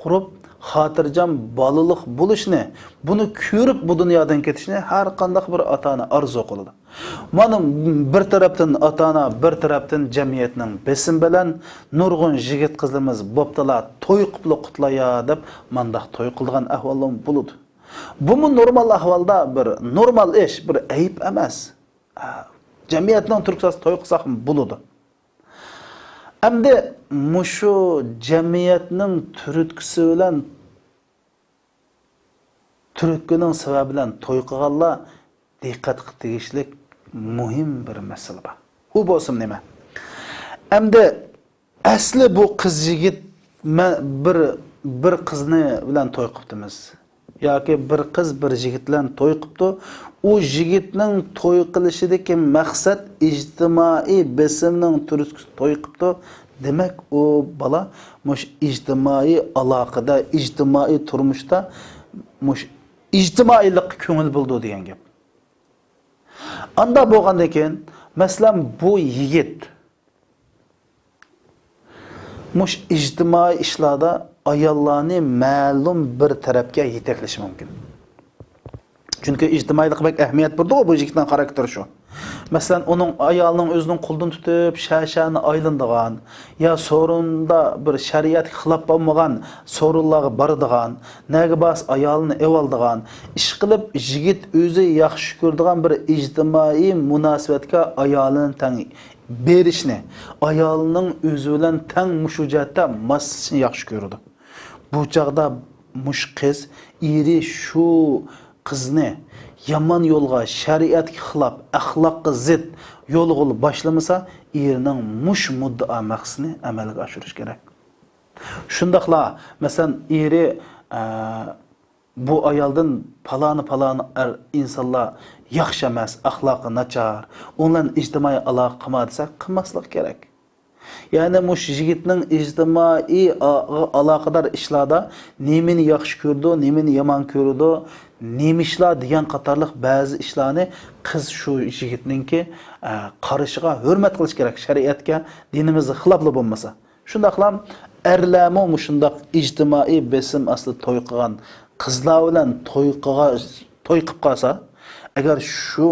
قۇرۇپ، خاتىرجەم بالىلىق بولۇشنى، بۇنى كۆرۈپ بۇ دۇنيادىن كېتىشنى ھەر قانداق بىر ئاتا-ئانا ئارزۇ قىلىدۇ. مانا بىر تەرەپتىن ئاتا-ئانا، بىر تەرەپتىن جەمئىيەتنىڭ بېسىمى بىلەن نۇرغۇن يىگىت قىزلىرىمىز بوپتۇلا توي قىپلا قۇتلايا دەپ مانداق توي قىلىدىغان ئەھۋاللارمۇ بولىدۇ. بۇمۇ نورمال ئەھۋالدا بىر نورمال ئىش، بىر ئەيىب ئەمەس. جەمئىيەتنىڭ تۈرتكىسى توي قىلساقمۇ بولىدۇ. ئەمدى مۇشۇ جەمئىيەتنىڭ تۈرتكىسى بىلەن، تۈرتكىنىڭ سەۋەبى بىلەن توي قىلغانلار دىققەتكە تېگىشلىك مۇھىم بىر مەسىلە بار. ئۇ بولسىمۇ نېمە؟ ئەمدى ئەسلى بۇ قىز يىگىت مە-، بىر، بىر قىزنى بىلەن توي قىپتىمىز. ياكى بىر قىز بىر يىگىت بىلەن توي قىپتۇ. ئۇ يىگىتنىڭ توي قىلىشىدىكى مەقسەت ئىجتىمائىي بېسىمنىڭ تۈرتكىسى توي قىپتۇ. دېمەك، ئۇ بالا مۇشۇ ئىجتىمائىي ئالاقىدە، ئىجتىمائىي تۇرمۇشتا مۇشۇ ئىجتىمائىيلىققا كۆڭۈل بۆلىدۇ دېگەن گەپ. ئاندا بولغاندىن كېيىن، مەسىلەن، بۇ يىگىت مۇشۇ ئىجتىمائىي ئىشلاردا ئاياللارنى مەلۇم بىر تەرەپكە يېتەكلىشى مۇمكىن. چۈنكى ئىجتىمائىيلىققا بەك ئەھمىيەت بېرىدىغۇ، بۇ يىگىتنىڭ خاراكتېرى شۇ. مەسىلەن، ئۇنىڭ ئايالىنىڭ ئۆزىنىڭ قولىدىن تۇتۇپ، شەھەر-شەھەرنى ئايلىنىدىغان، يا سورۇندا بىر شەرىئەتكە خىلاپ بولمىغان سورۇنلارغا بارىدىغان، نەگە بارسا ئايالىنى ئېۋالىدىغان، ئىشقىلىپ يىگىت ئۆزى ياخشى كۆرىدىغان بىر ئىجتىمائىي مۇناسىۋەتكە ئايالىنى تەڭ بېرىشنى، ئايالىنىڭ ئۆزى بىلەن تەڭ مۇشۇ جەھەتتە ماسلىشىشنى ياخشى كۆرىدۇ. بۇ چاغدا مۇشۇ قىز، ئېرى شۇ قىزنى يامان يولغا، شەرىئەتكە خىلاپ، ئەخلاققا زىت يولغا باشلىمىسا، ئېرىنىڭ مۇشۇ مۇددىئا مەقسىتىنى ئەمەلگە ئاشۇرۇش كېرەك. شۇنداقلا، مەسىلەن، ئېرى، ئە، بۇ ئايالدىن پالانى-پالانى ئەر، ئىنسانلار ياخشى ئەمەس، ئەخلاقى ناچار، ئۇ بىلەن ئىجتىمائىي ئالاقە قىلما دېسە، قىلماسلىقى كېرەك. يەنى مۇشۇ يىگىتنىڭ ئىجتىمائىي ئا-، ئالاقىدار ئىشلاردا نېمىنى ياخشى كۆرىدۇ، نېمىنى يامان كۆرىدۇ، نېمە ئىشلار دېگەن قاتارلىق بەزى ئىشلارنى قىز شۇ يىگىتنىڭكى، ئە، قارىشىغا ھۆرمەت قىلىش كېرەك، شەرىئەتكە، دىنىمىزغا خىلاپلا بولمىسا. شۇنداقلا ئەرلەرمۇ مۇشۇنداق ئىجتىمائىي بېسىم ئاستىدا توي قىلغان قىزلار بىلەن توي قىلغا-، توي قىلىپ قالسا، ئەگەر شۇ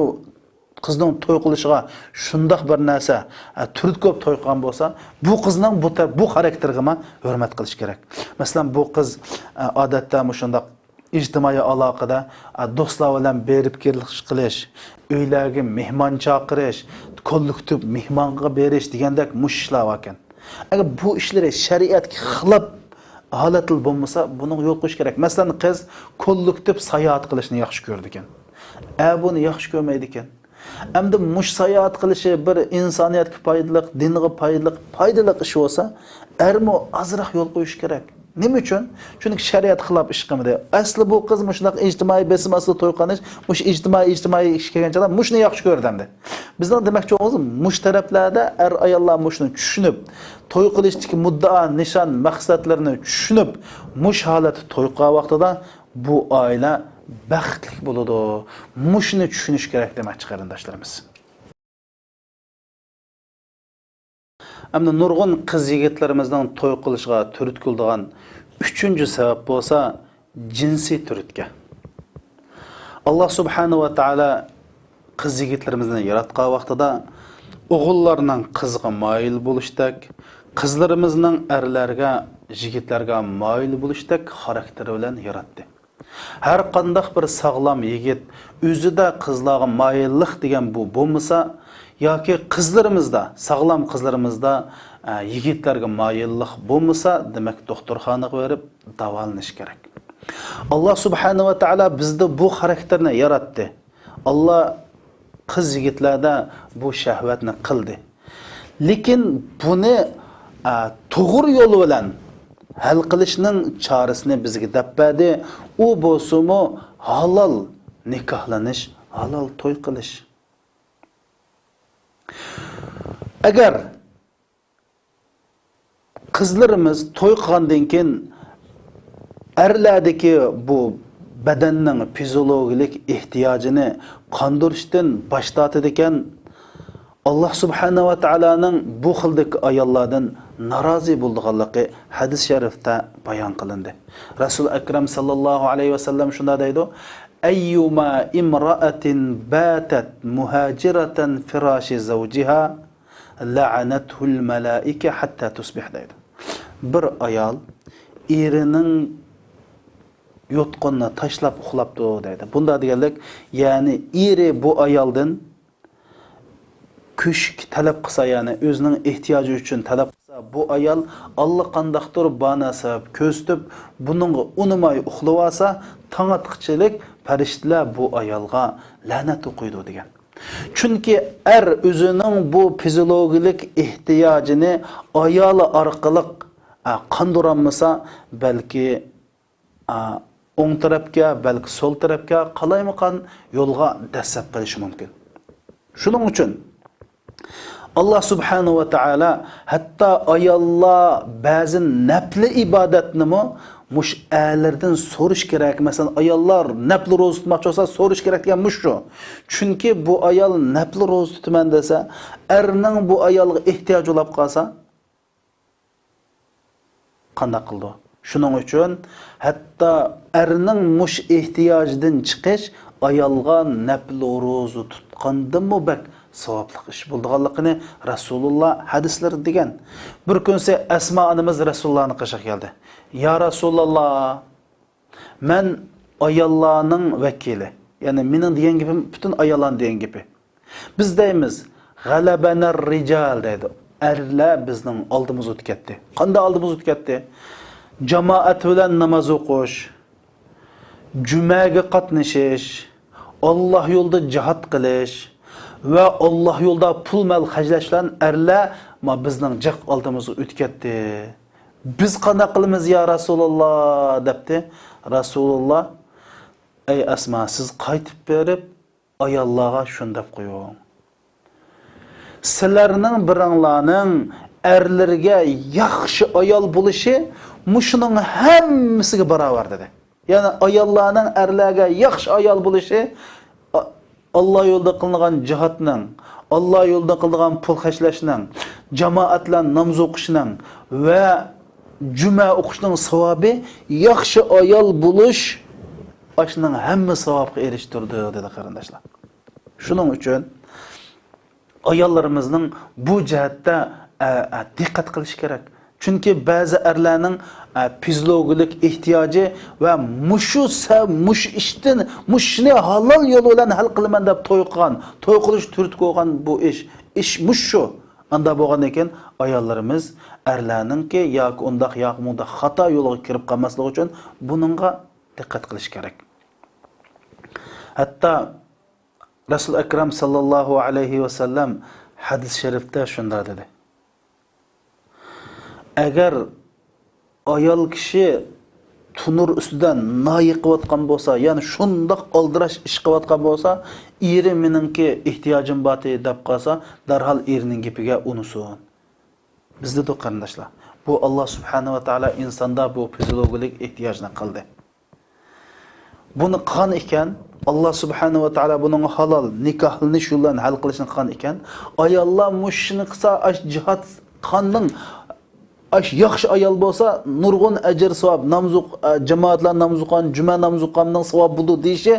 قىزنىڭ توي قىلىشىغا شۇنداق بىر نەرسە، ئە، تۈرتكە بولۇپ توي قىلغان بولسا، بۇ قىزنىڭ بۇ تەر-، بۇ خاراكتېرىغىمۇ ھۆرمەت قىلىش كېرەك. مەسىلەن، بۇ قىز، ئە، ئادەتتە مۇشۇنداق ئىجتىمائىي ئالاقىدە، ئە، دوستلار بىلەن بېرىپ كېلىش قىلىش، ئۆيلەرگە مېھمان چاقىرىش، كوللېكتىپ مېھمانغا بېرىش دېگەندەك مۇشۇ ئىشلار باركەن. ئەگەر بۇ ئىشلىرى شەرىئەتكە خىلاپ ھالەتتە بولمىسا، بۇنىڭغا يول قويۇش كېرەك. مەسىلەن، قىز كوللېكتىپ ساياھەت قىلىشنى ياخشى كۆرىدىكەن. ئەر بۇنى ياخشى كۆرمەيدىكەن. ئەمدى مۇشۇ ساياھەت قىلىشى بىر ئىنسانىيەتكە پايدىلىق، دىنغا پايدىلىق، پايدىلىق ئىش بولسا، ئەرمۇ ئازراق يول قويۇشى كېرەك. نېمە ئۈچۈن؟ چۈنكى شەرىئەتكە خىلاپ ئىش قىلمىدى. ئەسلى بۇ قىز مۇشۇنداق ئىجتىمائىي بېسىم ئاستىدا توي قىلىش، مۇشۇ ئىجتىمائىي، ئىجتىمائىي ئىش كەلگەن چاغدا مۇشۇنى ياخشى كۆرىدۇ ئەمدى. بىزنىڭ دېمەكچى بولغىنىمىز، مۇشۇ تەرەپلەردە ئەر-ئاياللار مۇشۇنى چۈشىنىپ، توي قىلىشتىكى مۇددىئا، نىشان، مەقسەتلىرىنى چۈشىنىپ، مۇشۇ ھالەتتە توي قىلغان ۋاقتىدا بۇ ئائىلە بەختلىك بولىدۇ. مۇشۇنى چۈشىنىش كېرەك دېمەكچى، قېرىنداشلىرىمىز. ئەمدى نۇرغۇن قىز يىگىتلىرىمىزنىڭ توي قىلىشىغا تۈرتكە بولىدىغان ئۈچىنچى سەۋەب بولسا، جىنسىي تۈرتكە. ئاللا سۇبھانەھۇ ۋە تائالا قىز يىگىتلىرىمىزنى ياراتقان ۋاقتىدا ئوغۇللارنىڭ قىزغا مايىل بولۇشتەك، قىزلىرىمىزنىڭ ئەرلەرگە، يىگىتلەرگە مايىل بولۇشتەك خاراكتېرى بىلەن ياراتتى. ھەر قانداق بىر ساغلام يىگىت ئۆزىدە قىزلارغا مايىللىق دېگەن بۇ بولمىسا، ياكى قىزلىرىمىزدا، ساغلام قىزلىرىمىزدا، ئە، يىگىتلەرگە مايىللىق بولمىسا، دېمەك، دوختۇرخانىغا بېرىپ داۋالىنىش كېرەك. ئاللا سۇبھانەھۇ ۋە تائالا بىزدە بۇ خاراكتېرنى ياراتتى. ئاللا قىز يىگىتلەردە بۇ شەھۋەتنى قىلدى. لېكىن بۇنى، ئە، توغرا يول بىلەن ھەل قىلىشنىڭ چارىسىنى بىزگە دەپ بەردى. ئۇ بولسىمۇ ھالال نىكاھلىنىش، ھالال توي قىلىش. ئەگەر قىزلىرىمىز توي قىلغاندىن كېيىن ئەرلەردىكى بۇ بەدەننىڭ فىزىيولوگىيەلىك ئېھتىياجىنى قاندۇرۇشتىن باش تارتىدىكەن، ئاللا سۇبھانەھۇ ۋە تائالانىڭ بۇ خىلدىكى ئاياللاردىن نارازى بولىدىغانلىقى ھەدىس شەرىفتە بايان قىلىندى. رەسۇل ئەكرەم ساللاللاھۇ ئەلەيھى ۋەسەللەم شۇنداق دەيدۇ: «أيما امرأة باتت مهاجرة فراش زوجها لعنته الملائكة حتى تصبح» دەيدۇ. بىر ئايال ئېرىنىڭ يوتقىنىنى تاشلاپ ئۇخلاپتۇ دەيدۇ. بۇنداق دېگەنلىك، يەنى ئېرى بۇ ئايالدىن كۆشۈك تەلەپ قىلسا، يەنى ئۆزىنىڭ ئېھتىياجى ئۈچۈن تەلەپ قىلسا، بۇ ئايال ئاللىقانداقتۇر باھانە سەۋەب كۆرسىتىپ، بۇنىڭغا ئۇنىماي ئۇخلىۋالسا، تاڭ ئاتقۇچىلىك پەرىشتىلەر بۇ ئايالغا لەنەت ئوقۇيدۇ دېگەن. چۈنكى ئەر ئۆزىنىڭ بۇ فىزىيولوگىيەلىك ئېھتىياجىنى ئايالى ئارقىلىق، ئە، قاندۇرالمىسا، بەلكى، ئە، ئوڭ تەرەپكە، بەلكى سول تەرەپكە، قالايمىقان يولغا دەسسەپ قېلىشى مۇمكىن. شۇنىڭ ئۈچۈن ئاللا سۇبھانەھۇ ۋە تائالا ھەتتا ئاياللار بەزى نەپلى ئىبادەتنىمۇ مۇشۇ ئەرلەردىن سورىشى كېرەك. مەسىلەن، ئاياللار نەپلى روزا تۇتماقچى بولسا، سورىشى كېرەك دېگەن مۇشۇ. چۈنكى بۇ ئايال نەپلى روزا تۇتىمەن دېسە، ئەرنىڭ بۇ ئايالغا ئېھتىياجى بولۇپ قالسا، قانداق قىلىدۇ؟ شۇنىڭ ئۈچۈن ھەتتا ئەرنىڭ مۇشۇ ئېھتىياجىدىن چىقىش ئايالغا نەپلى روزا تۇتقاندىنمۇ بەك ساۋابلىق ئىش بولىدىغانلىقىنى رەسۇلۇللا ھەدىسلىرىدە دېگەن. بىر كۈنسى ئەسما ئانىمىز رەسۇلۇللانىڭ قېشىغا كەلدى. يا رەسۇلاللا، مەن ئاياللارنىڭ ۋەكىلى. يەنى مېنىڭ دېگەن گېپىم پۈتۈن ئاياللارنىڭ دېگەن گېپى. بىز دەيمىز، «غەلەبەنەر رىجال» دەيدۇ. ئەرلەر بىزنىڭ ئالدىمىزغا ئۆتۈپ كەتتى. قانداق ئالدىمىزغا ئۆتۈپ كەتتى؟ جامائەت بىلەن ناماز ئوقۇش، جۈمەگە قاتنىشىش، ئاللا يولىدا جىھاد قىلىش ۋە ئاللا يولىدا پۇل مال خەجلەش بىلەن ئەرلەر ما بىزنىڭ جىق ئالدىمىزغا ئۆتۈپ كەتتى. بىز قانداق قىلىمىز يا رەسۇلاللا؟ دەپتۇ. رەسۇلاللا، ئەي ئەسما، سىز قايتىپ بېرىپ ئاياللارغا شۇنداق قويۇڭ. سىلەرنىڭ بىرىڭلارنىڭ ئەرلىرىگە ياخشى ئايال بولۇشى مۇشۇنىڭ ھەممىسىگە باراۋەر دېدى. يەنى ئاياللارنىڭ ئەرلەرگە ياخشى ئايال بولۇشى، ئا-، ئاللا يولىدا قىلىنغان جىھادنىڭ، ئاللا يولىدا قىلىنغان پۇل خەجلەشنىڭ، جامائەت بىلەن ناماز ئوقۇشنىڭ ۋە جۈمە ئوقۇشنىڭ ساۋابى ياخشى ئايال بولۇش ئاشۇنىڭ ھەممە ساۋابقا ئېرىشتۈرىدۇ، دېدى قېرىنداشلار. شۇنىڭ ئۈچۈن ئاياللىرىمىزنىڭ بۇ جەھەتتە، ئە، ئە، دىققەت قىلىشى كېرەك. چۈنكى بەزى ئەرلەرنىڭ، ئە، فىزىولوگىيەلىك ئېھتىياجى ۋە مۇشۇ سە-، مۇشۇ ئىشتىن، مۇشۇنى ھالال يول بىلەن ھەل قىلىمەن دەپ توي قىلغان، توي قىلىش تۈرتكە بولغان بۇ ئىش، ئىش مۇشۇ. ئاندا بولغاندىن كېيىن ئاياللىرىمىز ئەرلەرنىڭكى ياكى ئۇنداق، ياكى مۇنداق خاتا يولغا كىرىپ قالماسلىقى ئۈچۈن بۇنىڭغا دىققەت قىلىش كېرەك. ھەتتا رەسۇل ئەكرەم ساللاللاھۇ ئەلەيھى ۋەسەللەم ھەدىس شەرىفتە شۇنداق دېدى: ئەگەر ئايال كىشى تونۇر ئۈستىدە نان يېقىۋاتقان بولسا، يەنى شۇنداق ئالدىراش ئىش قىلىۋاتقان بولسا، ئېرى مېنىڭكى ئېھتىياجىم بارتى دەپ قالسا، دەرھال ئېرىنىڭ گېپىگە ئۇنىسۇن. بىزدىدۇ قېرىنداشلار. بۇ ئاللا سۇبھانەھۇ ۋە تائالا ئىنساندا بۇ فىزىولوگىيەلىك ئېھتىياجنى قىلدى. بۇنى قىلغان ئىكەن، ئاللا سۇبھانەھۇ ۋە تائالا بۇنىڭ ھالال نىكاھلىنىش يولى بىلەن ھەل قىلىشنى قىلغان ئىكەن، ئاياللار مۇشۇنى قىلسا، ئاش جىھاد خاننىڭ ئاش-، ياخشى ئايال بولسا، نۇرغۇن ئەجىر، ساۋاب، نامزۇق، ئە، جامائەتلەر نامزۇقان، جۈمە نامزۇقاننىڭ ساۋابى بولىدۇ دېيىشى،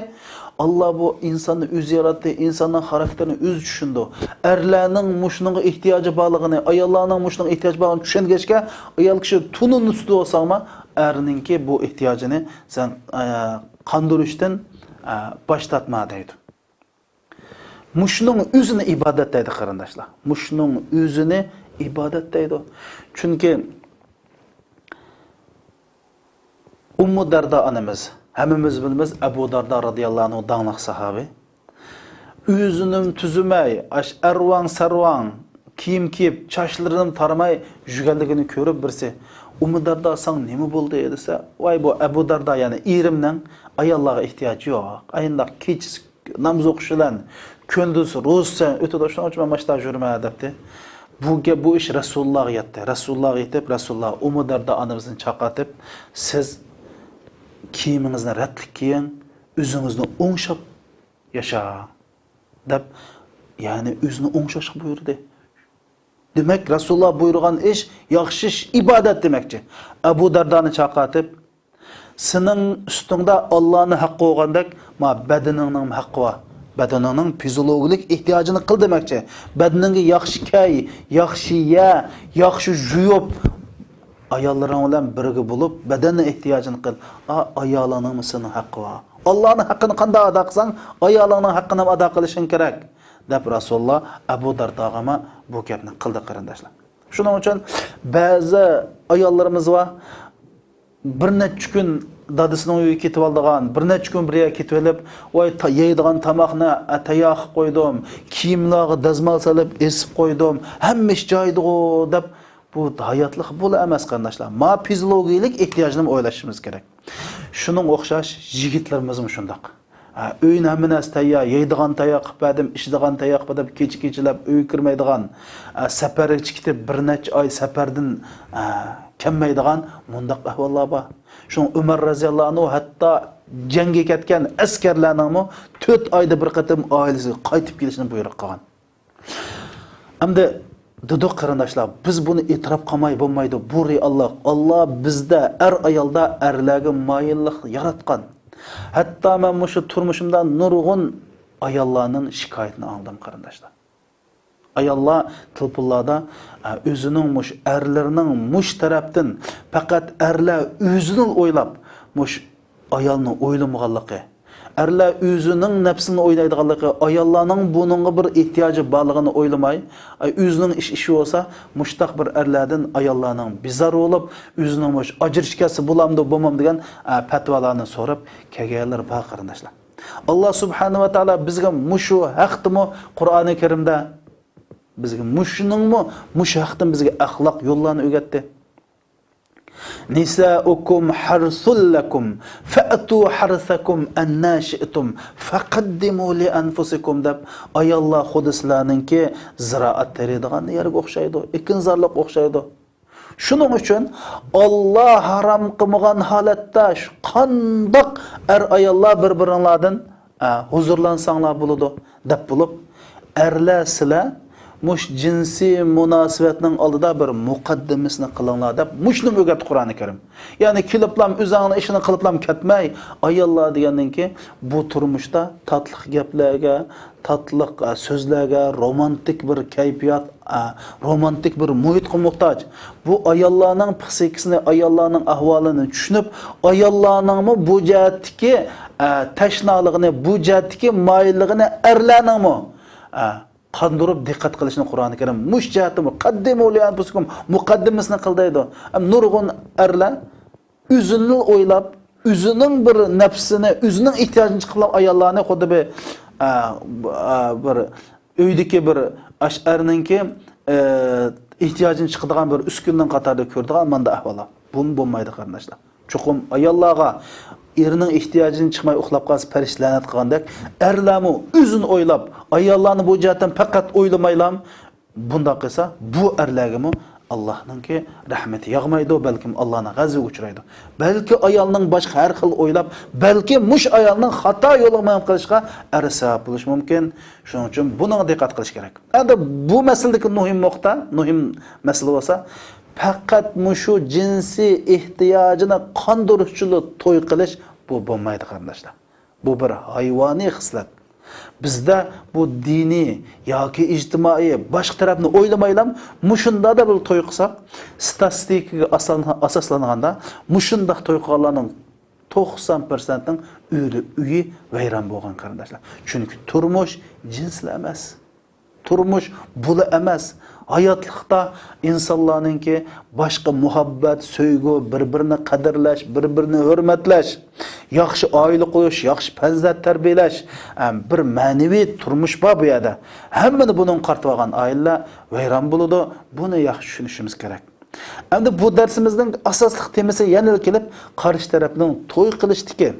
ئاللا بۇ ئىنساننى ئۆزى ياراتتى، ئىنساننىڭ خاراكتېرىنى ئۆزى چۈشىنىدۇ. ئەرلەرنىڭ مۇشۇنىڭغا ئېھتىياجى بارلىقىنى، ئاياللارنىڭ مۇشۇنىڭغا ئېھتىياجى بارلىقىنى چۈشەنگەچكە، ئايال كىشى تونۇن ئۈستىدە بولساڭمۇ، ئەرنىڭكى بۇ ئېھتىياجىنى سەن، ئە، قاندۇرۇشتىن، ئە، باش تارتما دەيدۇ. مۇشۇنىڭ ئۆزىنى ئىبادەت دەيدۇ، قېرىنداشلار. مۇشۇنىڭ ئۆزىنى ئىبادەت دەيدۇ. چۈنكى ئۇممۇ دەردا ئانىمىز، ھەممىمىز بىلىمىز، ئەبۇ دەردا رازىياللاھۇ ئەنھۇ داڭلىق ساھابى. ئۆزىنىمۇ تۈزىمەي، ئاش ئەرۋاڭ سەرۋاڭ كىيىم كىيىپ، چاچلىرىنىمۇ تارىماي يۈرگەنلىكىنى كۆرۈپ بىرسى، ئۇممۇ دەردا، ساڭا نېمە بولدى؟ دېسە، ۋاي، بۇ ئەبۇ دەردا، يەنى ئېرىمنىڭ ئاياللارغا ئېھتىياجى يوق. ئاينداق كېچىسى ناماز ئوقۇش بىلەن كۈندۈز روزىسى ئۆتىدۇ، شۇنىڭ ئۈچۈن مەن ماشتا يۈرمە دەپتۇ. بۇ گەپ، بۇ ئىش رەسۇلۇللاغا يەتتى. رەسۇلۇللاغا يېتىپ، رەسۇلۇللا ئۇممۇ دەردا ئانىمىزنى چاقىرتىپ، سىز كىيىمىڭىزنى رەتلىك كىيىڭ، ئۆزىڭىزنى ئوڭشاپ ياشاڭ دەپ، يەنى ئۆزىنى ئوڭشاشقا بۇيرۇدى. دېمەك، رەسۇلۇللا بۇيرۇغان ئىش ياخشى ئىش، ئىبادەت دېمەكچى. ئەبۇ دەردانى چاقىرتىپ، سېنىڭ ئۈستۈڭدە ئاللانىڭ ھەققى بولغاندەك، ما بەدىنىڭنىڭ ھەققى بار. بەدىنىڭنىڭ فىزىولوگىيىلىك ئېھتىياجىنى قىل دېمەكچى. بەدىنىڭگە ياخشى كىي، ياخشى يە، ياخشى يۇيۇپ، ئاياللىرىڭ بىلەن بىرگە بولۇپ، بەدەننىڭ ئېھتىياجىنى قىل. ئا، ئايالىڭنىڭمۇ سېنىڭ ھەققى بار. ئاللانىڭ ھەققىنى قانداق ئادا قىلساڭ، ئايالىڭنىڭ ھەققىنى ھەم ئادا قىلىشىڭ كېرەك، دەپ رەسۇلۇللا ئەبۇ دەرداغىمۇ بۇ گەپنى قىلدى، قېرىنداشلار. شۇنىڭ ئۈچۈن بەزى ئاياللىرىمىز بار، بىر نەچچە كۈن دادىسىنىڭ ئۆيىگە كېتىۋالىدىغان، بىر نەچچە كۈن بىر يەرگە كېتىۋېلىپ، ۋاي، تا-، يەيدىغان تاماقنى، ئە، تەييار قىلىپ قويدۇم، كىيىملەرگە دەزمال سېلىپ ئېسىپ قويدۇم، ھەممە ئىش جايىدىغۇ دەپ، بۇ ھاياتلىق بۇلا ئەمەس، قېرىنداشلار. ما فىزىولوگىيىلىك ئېھتىياجنىمۇ ئويلىشىمىز كېرەك. شۇنىڭغا ئوخشاش يىگىتلىرىمىزمۇ شۇنداق. ھە، ئۆينىڭ ھەممە نەرسە تەييار، يەيدىغان تەييار قىلىپ بەردىم، ئىچىدىغان تەييار قىلىپ بەردىم، كېچە-كېچىلەپ ئۆيگە كىرمەيدىغان، ھە، سەپەرگە چىقىپ بىر نەچچە ئاي سەپەردىن، ھە، كەلمەيدىغان مۇنداق ئەھۋاللار بار. شۇڭا ئۆمەر رەزىياللاھۇ ئەنھۇ ھەتتا جەڭگە كەتكەن ئەسكەرلەرنىڭمۇ تۆت ئايدا بىر قېتىم ئائىلىسىگە قايتىپ كېلىشىنى بۇيرۇق قىلغان. ئەمدى دېدۇق، قېرىنداشلار، بىز بۇنى ئېتىراپ قىلماي بولمايدۇ. بۇ رېئاللىق. ئاللا بىزدە، ئەر ئايالدا، ئەرلەرگە مايىللىق ياراتقان. ھەتتا مەن مۇشۇ تۇرمۇشۇمدا نۇرغۇن ئاياللارنىڭ شىكايىتىنى ئاڭلىدىم، قېرىنداشلار. ئاياللار تېلېفونلاردا، ئە، ئۆزىنىڭ مۇشۇ ئەرلىرىنىڭ مۇشۇ تەرەپتىن پەقەت ئەرلەر ئۆزىنى ئويلاپ، مۇشۇ ئايالنى ئويلىمىغانلىقى، ئەرلەر ئۆزىنىڭ نەپسىنى ئويلايدىغانلىقى، ئاياللارنىڭ بۇنىڭغا بىر ئېھتىياجى بارلىقىنى ئويلىماي، ئاي، ئۆزىنىڭ ئىش ئىشى بولسا، مۇشتاق بىر ئەرلەردىن ئاياللارنىڭ بىزار بولۇپ، ئۆزىنىڭ مۇشۇ ئاجرىشىپ كەتسە بولامدۇ، بولمامدۇ دېگەن، ئە، پەتىۋالارنى سوراپ كەلگەنلەر بار، قېرىنداشلار. ئاللا سۇبھانەھۇ ۋە تائالا بىزگە مۇشۇ ھەقتىمۇ قۇرئانى كەرىمدە بىزگە مۇشۇنىڭمۇ، مۇشۇ ھەقتىن بىزگە ئەخلاق يوللارنى ئۆگەتتى. نساؤكم حرث لكم فأتوا حرثكم أنى شئتم وقدموا لأنفسكم دەپ، ئاياللار خۇددى سىلەرنىڭكى زىرائەت تېرىيدىغان يەرگە ئوخشايدۇ، ئېكىنزارلىققا ئوخشايدۇ. شۇنىڭ ئۈچۈن ئاللا ھارام قىلمىغان ھالەتتە شۇ قانداق ئەر-ئاياللار بىر-بىرىڭلاردىن، ئە، ھۇزۇرلانساڭلار بولىدۇ دەپ بولۇپ، ئەرلەر سىلەر مۇشۇ جىنسىي مۇناسىۋەتنىڭ ئالدىدا بىر مۇقەددىمىسىنى قىلىڭلار دەپ مۇشۇنى ئۆگەتتى قۇرئانى كەرىم. يەنى كېلىپلام ئۆزۈڭنىڭ ئىشىنى قىلىپلام كەتمەي، ئاياللار دېگەننىڭكى بۇ تۇرمۇشتا تاتلىق گەپلەرگە، تاتلىق، ئە، سۆزلەرگە، رومانتىك بىر كەيپىيات، ئە، رومانتىك بىر مۇھىتقا موھتاج. بۇ ئاياللارنىڭ پسىخىكىسىنى، ئاياللارنىڭ ئەھۋالىنى چۈشىنىپ، ئاياللارنىڭمۇ بۇ جەھەتتىكى، ئە، تەشنالىقىنى، بۇ جەھەتتىكى مايىللىقىنى ئەرلەرنىڭمۇ، ئە، قاندۇرۇپ دىققەت قىلىشىنى قۇرئانى كەرىم مۇشۇ جەھەتتىمۇ، قەددىمۇ لىئەنفۇسىكۇم، مۇقەددىمىسىنى قىل دەيدۇ. ئەم، نۇرغۇن ئەرلەر ئۆزىنى ئويلاپ، ئۆزىنىڭ بىر نەپسىنى، ئۆزىنىڭ ئېھتىياجىنى چىقىرىپ ئاياللارنى خۇددى بىر، ئە، ئە، بىر ئۆيدىكى بىر ئاش ئەرنىڭكى، ئە، ئېھتىياجىنى چىقىدىغان بىر ئۈسكۈنىنىڭ قاتارىدا كۆرىدىغان ماندا ئەھۋاللار. بۇمۇ بولمايدۇ، قېرىنداشلار. چوقۇم ئاياللارغا ئېرىنىڭ ئېھتىياجىنى چىقماي ئۇخلاپ قالسا پەرىشتە لەنەت قىلغاندەك، ئەرلەرمۇ ئۆزىنى ئويلاپ، ئاياللارنى بۇ جەھەتتىن پەقەت ئويلىمايلام، بۇنداق قىلسا، بۇ ئەرلەرگىمۇ ئاللاھنىڭكى رەھمىتى ياغمايدۇ، بەلكىم ئاللاھنىڭ غەزىپىگە ئۇچرايدۇ. بەلكى ئايالنىڭ باشقا ھەر خىل ئويلاپ، بەلكى مۇشۇ ئايالنىڭ خاتا يولىغا مېڭىپ قېلىشىغا ئەر سەۋەب بولۇشى مۇمكىن. شۇنىڭ ئۈچۈن بۇنىڭغا دىققەت قىلىش كېرەك. ئەمدى بۇ مەسىلىدىكى مۇھىم نۇقتا، مۇھىم مەسىلە بولسا، پەقەت مۇشۇ جىنسىي ئېھتىياجىنى قاندۇرۇشچىلا توي قىلىش، بۇ بولمايدۇ، قېرىنداشلار. بۇ بىر ھايۋانىي خىسلەت. بىزدە بۇ دىنىي ياكى ئىجتىمائىي باشقا تەرەپنى ئويلىمايلا، مۇشۇنداق دەپ بىر توي قىلساق، ستاتىستىكىگە ئاسان-، ئاساسلانغاندا، مۇشۇنداق توي قىلغانلارنىڭ توقسان پىرسەنتنىڭ ئۆيى، ئۆيى ۋەيران بولغان، قېرىنداشلار. چۈنكى تۇرمۇش جىنسلا ئەمەس. تۇرمۇش بۇلا ئەمەس. ھاياتلىقتا ئىنسانلارنىڭكى باشقا مۇھەببەت، سۆيگۈ، بىر-بىرىنى قەدىرلەش، بىر-بىرىنى ھۆرمەتلەش، ياخشى ئائىلە قۇرۇش، ياخشى پەرزەنت تەربىيەلەش، ئەم، بىر مەنىۋى تۇرمۇش بار بۇ يەردە. ھەممىنى بۇنىڭغا قارىتىۋالغان ئائىلىلەر ۋەيران بولىدۇ. بۇنى ياخشى چۈشىنىشىمىز كېرەك. ئەمدى بۇ دەرسىمىزنىڭ ئاساسلىق تېمىسى يەنىلا كېلىپ، قارشى تەرەپنىڭ توي قىلىشتىكى،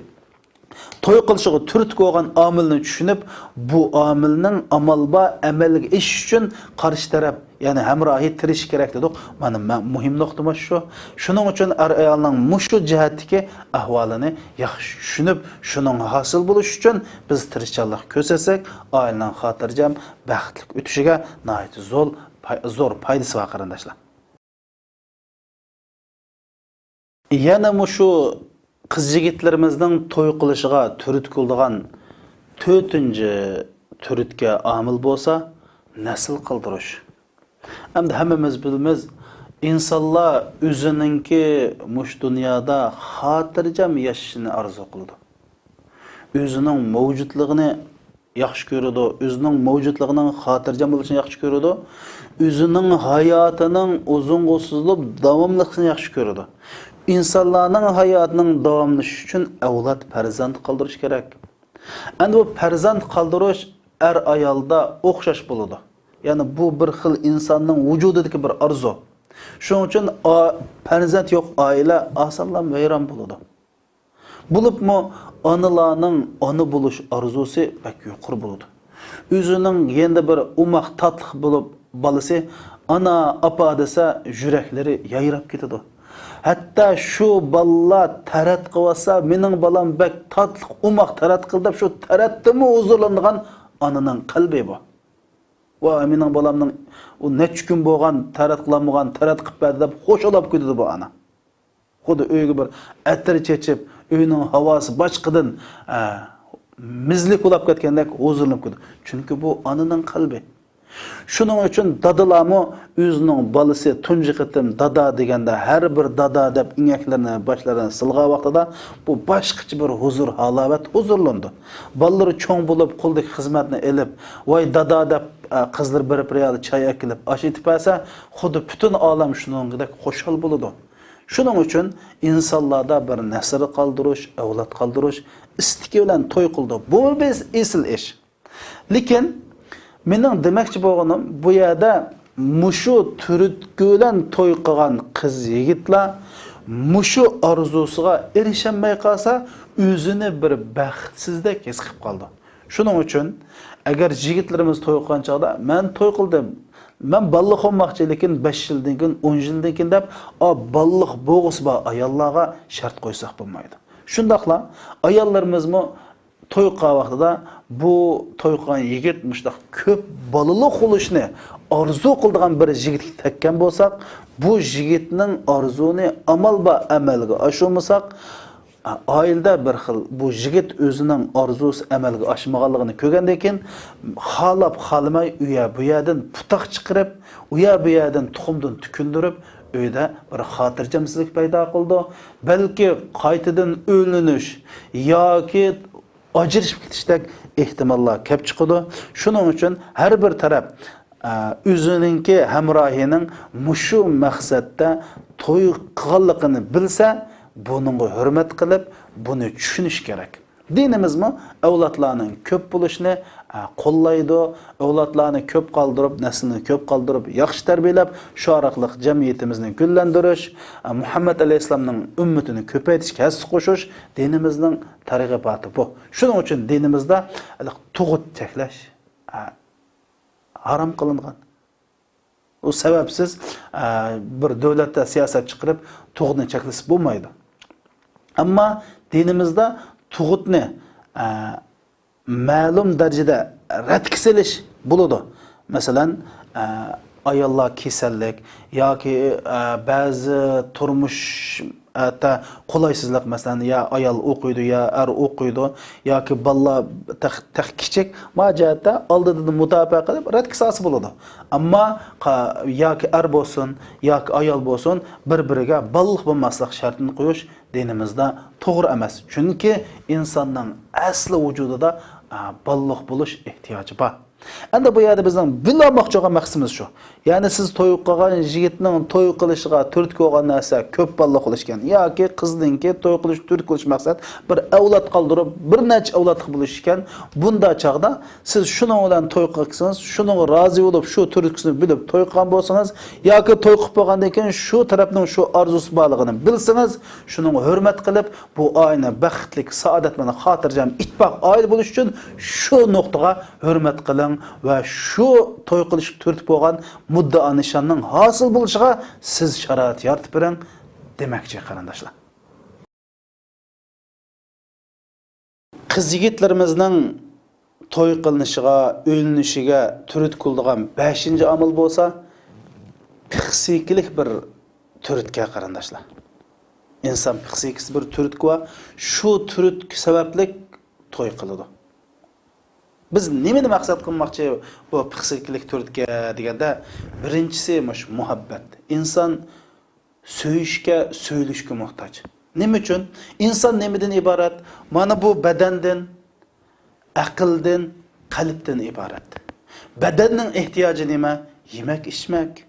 توي قىلىشىغا تۈرتكە بولغان ئامىلنى چۈشىنىپ، بۇ ئامىلنىڭ ئامال بار ئەمەلگە ئېشىش ئۈچۈن قارشى تەرەپ، يەنى ھەمراھى تىرىشىشى كېرەك دېدۇق. مانا مە-، مۇھىم نۇقتىمىز شۇ. شۇنىڭ ئۈچۈن ئەر-ئايالنىڭ مۇشۇ جەھەتتىكى ئەھۋالىنى ياخشى چۈشىنىپ، شۇنىڭ ھاسىل بولۇشى ئۈچۈن بىز تىرىشچانلىق كۆرسەتسەك، ئائىلىنىڭ خاتىرجەم، بەختلىك ئۆتۈشىگە ناھايىتى زور پاي-، زور پايدىسى بار، قېرىنداشلار. يەنە مۇشۇ قىز-يىگىتلىرىمىزنىڭ توي قىلىشىغا تۈرتكە بولىدىغان تۆتىنچى تۈرتكە ئامىل بولسا، نەسىل قالدۇرۇش. ئەمدى ھەممىمىز بىلىمىز، ئىنسانلار ئۆزىنىڭكى مۇشۇ دۇنيادا خاتىرجەم ياشىشىنى ئارزۇ قىلىدۇ. ئۆزىنىڭ مەۋجۇتلۇقىنى ياخشى كۆرىدۇ، ئۆزىنىڭ مەۋجۇتلۇقىنىڭ خاتىرجەم بولۇشىنى ياخشى كۆرىدۇ، ئۆزىنىڭ ھاياتىنىڭ ئۇزۇنغا سوزۇلۇپ داۋاملىقىنى ياخشى كۆرىدۇ. ئىنسانلارنىڭ ھاياتىنىڭ داۋاملىشىشى ئۈچۈن ئەۋلاد، پەرزەنت قالدۇرۇش كېرەك. ئەمدى بۇ پەرزەنت قالدۇرۇش ئەر-ئايالدا ئوخشاش بولىدۇ. يەنى بۇ بىر خىل ئىنساننىڭ ۋۇجۇدىدىكى بىر ئارزۇ. شۇنىڭ ئۈچۈن ئا-، پەرزەنت يوق ئائىلە ئاسانلا ۋەيران بولىدۇ. بولۇپمۇ ئانىلارنىڭ ئانا بولۇش ئارزۇسى بەك يۇقىرى بولىدۇ. ئۆزىنىڭ يېنىدا بىر ئوماق تاتلىق بولۇپ بالىسى «ئانا، ئاپا» دېسە، يۈرەكلىرى يايراپ كېتىدۇ. ھەتتا شۇ بالىلار تەرەت قىلىۋاتسا، «مېنىڭ بالام بەك تاتلىق، ئوماق، تەرەت قىلدى» دەپ، شۇ تەرەتتىنمۇ ھۇزۇرلىنىدىغان ئانىنىڭ قەلبى بۇ. «ۋاي، مېنىڭ بالامنىڭ ئۇ نەچچە كۈن بولغان تەرەت قىلالمىغان، تەرەت قىلىپ بەردى» دەپ خۇشال بولۇپ كېتىدۇ بۇ ئانا. خۇددى ئۆيگە بىر ئەتىر چېچىپ، ئۆينىڭ ھاۋاسى باشقىدىن، ئە، مىزلىك بولاپ كەتكەندەك ھۇزۇرلىنىپ كېتىدۇ. چۈنكى بۇ ئانىنىڭ قەلبى. شۇنىڭ ئۈچۈن دادىلارمۇ ئۆزىنىڭ بالىسى تۇنجى قېتىم «دادا» دېگەندە، ھەر بىر «دادا» دەپ ئېڭەكلىرىنى، باشلىرىنى سىلغان ۋاقتىدا بۇ باشقىچە بىر ھۇزۇر، ھالاۋەت ھۇزۇرلىنىدۇ. بالىلىرى چوڭ بولۇپ، قولدىكى خىزمەتنى ئېلىپ، «ۋاي دادا» دەپ، ئە، قىزلىرى بېرىپ بىر يەردە چاي ئەكېلىپ، ئاش ئېتىپ بەرسە، خۇددى پۈتۈن ئالەم شۇنىڭدەك خۇشال بولىدۇ. شۇنىڭ ئۈچۈن ئىنسانلاردا بىر نەسىل قالدۇرۇش، ئەۋلاد قالدۇرۇش ئىستىكى بىلەن توي قىلىدۇ. بۇمۇ بىز ئېسىل ئىش. لېكىن مېنىڭ دېمەكچى بولغىنىم، بۇ يەردە مۇشۇ تۈرتكە بىلەن توي قىلغان قىز-يىگىتلەر مۇشۇ ئارزۇسىغا ئېرىشەلمەي قالسا، ئۆزىنى بىر بەختسىزدەك ھېس قىلىپ قالىدۇ. شۇنىڭ ئۈچۈن، ئەگەر يىگىتلىرىمىز توي قىلغان چاغدا، «مەن توي قىلدىم، مەن بالىلىق بولماقچى، لېكىن بەش يىلدىن كېيىن، ئون يىلدىن كېيىن» دەپ، ئا، بالىلىق بولغۇسى بار ئاياللارغا شەرت قويساق بولمايدۇ. شۇنداقلا ئاياللىرىمىزمۇ توي قىلغان ۋاقتىدا، بۇ توي قىلغان يىگىت مۇشۇنداق كۆپ بالىلىق بولۇشنى ئارزۇ قىلىدىغان بىر يىگىتكە تەگكەن بولساق، بۇ يىگىتنىڭ ئارزۇنى ئامال بار ئەمەلگە ئاشۇرمىساق، ئائىلىدە بىر خىل، بۇ يىگىت ئۆزىنىڭ ئارزۇسى ئەمەلگە ئاشمىغانلىقىنى كۆرگەندىن كېيىن، خالاپ خالىماي ئۇ يەر بۇ يەردىن پۇتاق چىقىرىپ، ئۇ يەر بۇ يەردىن تۇخۇمدىن تۈكۈندۈرۈپ، ئۆيدە بىر خاتىرجەمسىزلىك پەيدا قىلىدۇ. بەلكى قايتىدىن ئۆيلىنىش ياكى ئاجرىشىپ كېتىشتەك ئېھتىماللار كەپ چىقىدۇ. شۇنىڭ ئۈچۈن ھەر بىر تەرەپ، ئە، ئۆزىنىڭكى ھەمراھىنىڭ مۇشۇ مەقسەتتە توي قىلغانلىقىنى بىلسە، بۇنىڭغا ھۆرمەت قىلىپ، بۇنى چۈشىنىش كېرەك. دىنىمىزمۇ ئەۋلادلارنىڭ كۆپ بولۇشىنى، ئە، قوللايدۇ. ئەۋلادلارنى كۆپ قالدۇرۇپ، نەسلىنى كۆپ قالدۇرۇپ، ياخشى تەربىيەلەپ، شۇ ئارقىلىق جەمئىيىتىمىزنى گۈللەندۈرۈش، ئە، مۇھەممەد ئەلەيھىسسالامنىڭ ئۈممىتىنى كۆپەيتىشكە ھەسسە قوشۇش دىنىمىزنىڭ تەرغىباتى بۇ. شۇنىڭ ئۈچۈن دىنىمىزدا تۇغۇت چەكلەش، ئە، ھارام قىلىنغان. ئۇ سەۋەبسىز، ئە، بىر دۆلەتتە سىياسەت چىقىرىپ، تۇغۇتنى چەكلىسە بولمايدۇ. ئەمما دىنىمىزدا تۇغۇتنى، ئە، مەلۇم دەرىجىدە رەتكە سېلىش بولىدۇ. مەسىلەن، ئە، ئاياللار كېسەللىك ياكى، ئە، بەزى تۇرمۇش، ئە، تە-، قولايسىزلىق، مەسىلەن، يا ئايال ئوقۇيدۇ، يا ئەر ئوقۇيدۇ، ياكى بالىلار تېخ-، تېخى كىچىك، ما جەھەتتە ئالدىدىن مۇداپىئە قىلىپ رەتكە سالسا بولىدۇ. ئەمما قا-، ياكى ئەر بولسۇن، ياكى ئايال بولسۇن، بىر-بىرىگە بالىلىق بولماسلىق شەرتىنى قويۇش دىنىمىزدا توغرا ئەمەس. چۈنكى ئىنساننىڭ ئەسلى ۋۇجۇدىدا، ئا، بالىلىق بولۇش ئېھتىياجى بار. ئەمدى بۇ يەردە بىزنىڭ بىلمەكچى بولغان مەقسىتىمىز شۇ. يەنى سىز توي قىلغان يىگىتنىڭ توي قىلىشىغا تۈرتكە بولغان نەرسە كۆپ بالىلىق بولۇش ئىكەن. ياكى قىزنىڭكى توي قىلىش تۈرتكە بولۇش مەقسەت بىر ئەۋلاد قالدۇرۇپ، بىر نەچچە ئەۋلادلىق بولۇش ئىكەن. بۇنداق چاغدا سىز شۇنىڭ بىلەن توي قىلسىڭىز، شۇنىڭغا رازى بولۇپ، شۇ تۈرتكىسىنى بىلىپ توي قىلغان بولسىڭىز، ياكى توي قىلىپ بولغاندىن كېيىن شۇ تەرەپنىڭ شۇ ئارزۇسى بارلىقىنى بىلسىڭىز، شۇنىڭغا ھۆرمەت قىلىپ، بۇ ئائىلىنى بەختلىك، سائادەتمەن، خاتىرجەم، ئىتتىپاق ئائىلە بولۇش ئۈچۈن شۇ نۇقتىغا ھۆرمەت قىلىڭ ۋە شۇ توي قىلىشقا تۈرتكە بولغان مۇددىئا نىشاننىڭ ھاسىل بولۇشىغا سىز شارائىت يارىتىپ بېرىڭ دېمەكچى، قېرىنداشلار. قىز-يىگىتلىرىمىزنىڭ توي قىلىنىشىغا، ئۆيلىنىشىگە تۈرتكە بولىدىغان بەشىنچى ئامىل بولسا، پىخسىكىلىك بىر تۈرتكە، قېرىنداشلار. ئىنسان پىخسىكىسى بىر تۈرتكە بار، شۇ تۈرتكە سەۋەبلىك توي قىلىدۇ. بىز نېمىنى مەقسەت قىلماقچى بۇ پىخسىكىلىك تۈرتكە دېگەندە، بىرىنچىسى مۇشۇ مۇھەببەت. ئىنسان سۆيۈشكە، سۆيۈلۈشكە موھتاج. نېمە ئۈچۈن؟ ئىنسان نېمىدىن ئىبارەت؟ مانا بۇ بەدەندىن، ئەقىلدىن، قەلبتىن ئىبارەت. بەدەننىڭ ئېھتىياجى نېمە؟ يېمەك-ئىچمەك.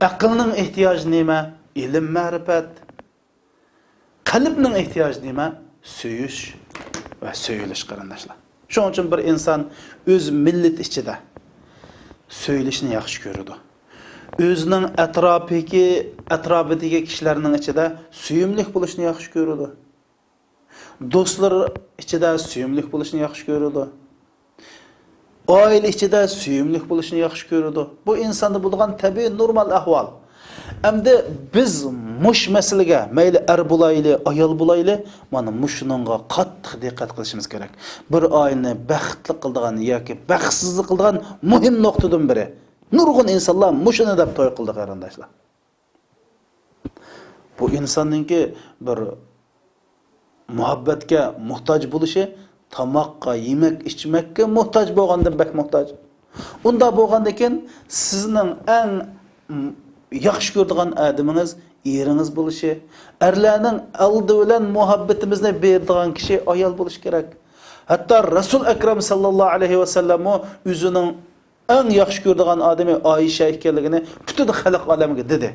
ئەقىلنىڭ ئېھتىياجى نېمە؟ ئىلىم-مەرىپەت. قەلبنىڭ ئېھتىياجى نېمە؟ سۆيۈش ۋە سۆيۈلۈش، قېرىنداشلار. شۇنىڭ ئۈچۈن بىر ئىنسان ئۆز مىللىتى ئىچىدە سۆيۈلۈشنى ياخشى كۆرىدۇ. ئۆزىنىڭ ئەتراپىدىكى، ئەتراپىدىكى كىشىلەرنىڭ ئىچىدە سۆيۈملۈك بولۇشنى ياخشى كۆرىدۇ. دوستلار ئىچىدە سۆيۈملۈك بولۇشنى ياخشى كۆرىدۇ. ئائىلە ئىچىدە سۆيۈملۈك بولۇشنى ياخشى كۆرىدۇ. بۇ ئىنساندا بولىدىغان تەبىئىي نورمال ئەھۋال. ئەمدى بىز مۇش مەسىلىگە، مەيلى ئەر بولايلى، ئايال بولايلى، مانا مۇشۇنىڭغا قاتتىق دىققەت قىلىشىمىز كېرەك. بىر ئائىلىنى بەختلىك قىلىدىغان ياكى بەختسىزلىك قىلىدىغان مۇھىم نۇقتىدىن بىرى. نۇرغۇن ئىنسانلار مۇشۇنى دەپ توي قىلدى، قېرىنداشلار. بۇ ئىنساننىڭكى بىر مۇھەببەتكە موھتاج بولۇشى، تاماققا، يېمەك-ئىچمەككە موھتاج بولغاندىن بەك موھتاج. ئۇنداق بولغاندىكىن، سىزنىڭ ئەڭ، م، ياخشى كۆرىدىغان ئادىمىڭىز ئېرىڭىز بولۇشى، ئەرلەرنىڭ ئالدى بىلەن مۇھەببىتىمىزنى بېرىدىغان كىشى ئايال بولۇشى كېرەك. ھەتتا رەسۇل ئەكرەم ساللاللاھۇ ئەلەيھى ۋەسەللەممۇ ئۆزىنىڭ ئەڭ ياخشى كۆرىدىغان ئادىمى ئائىشە ئىكەنلىكىنى پۈتۈن خەلق ئالەمگە دېدى.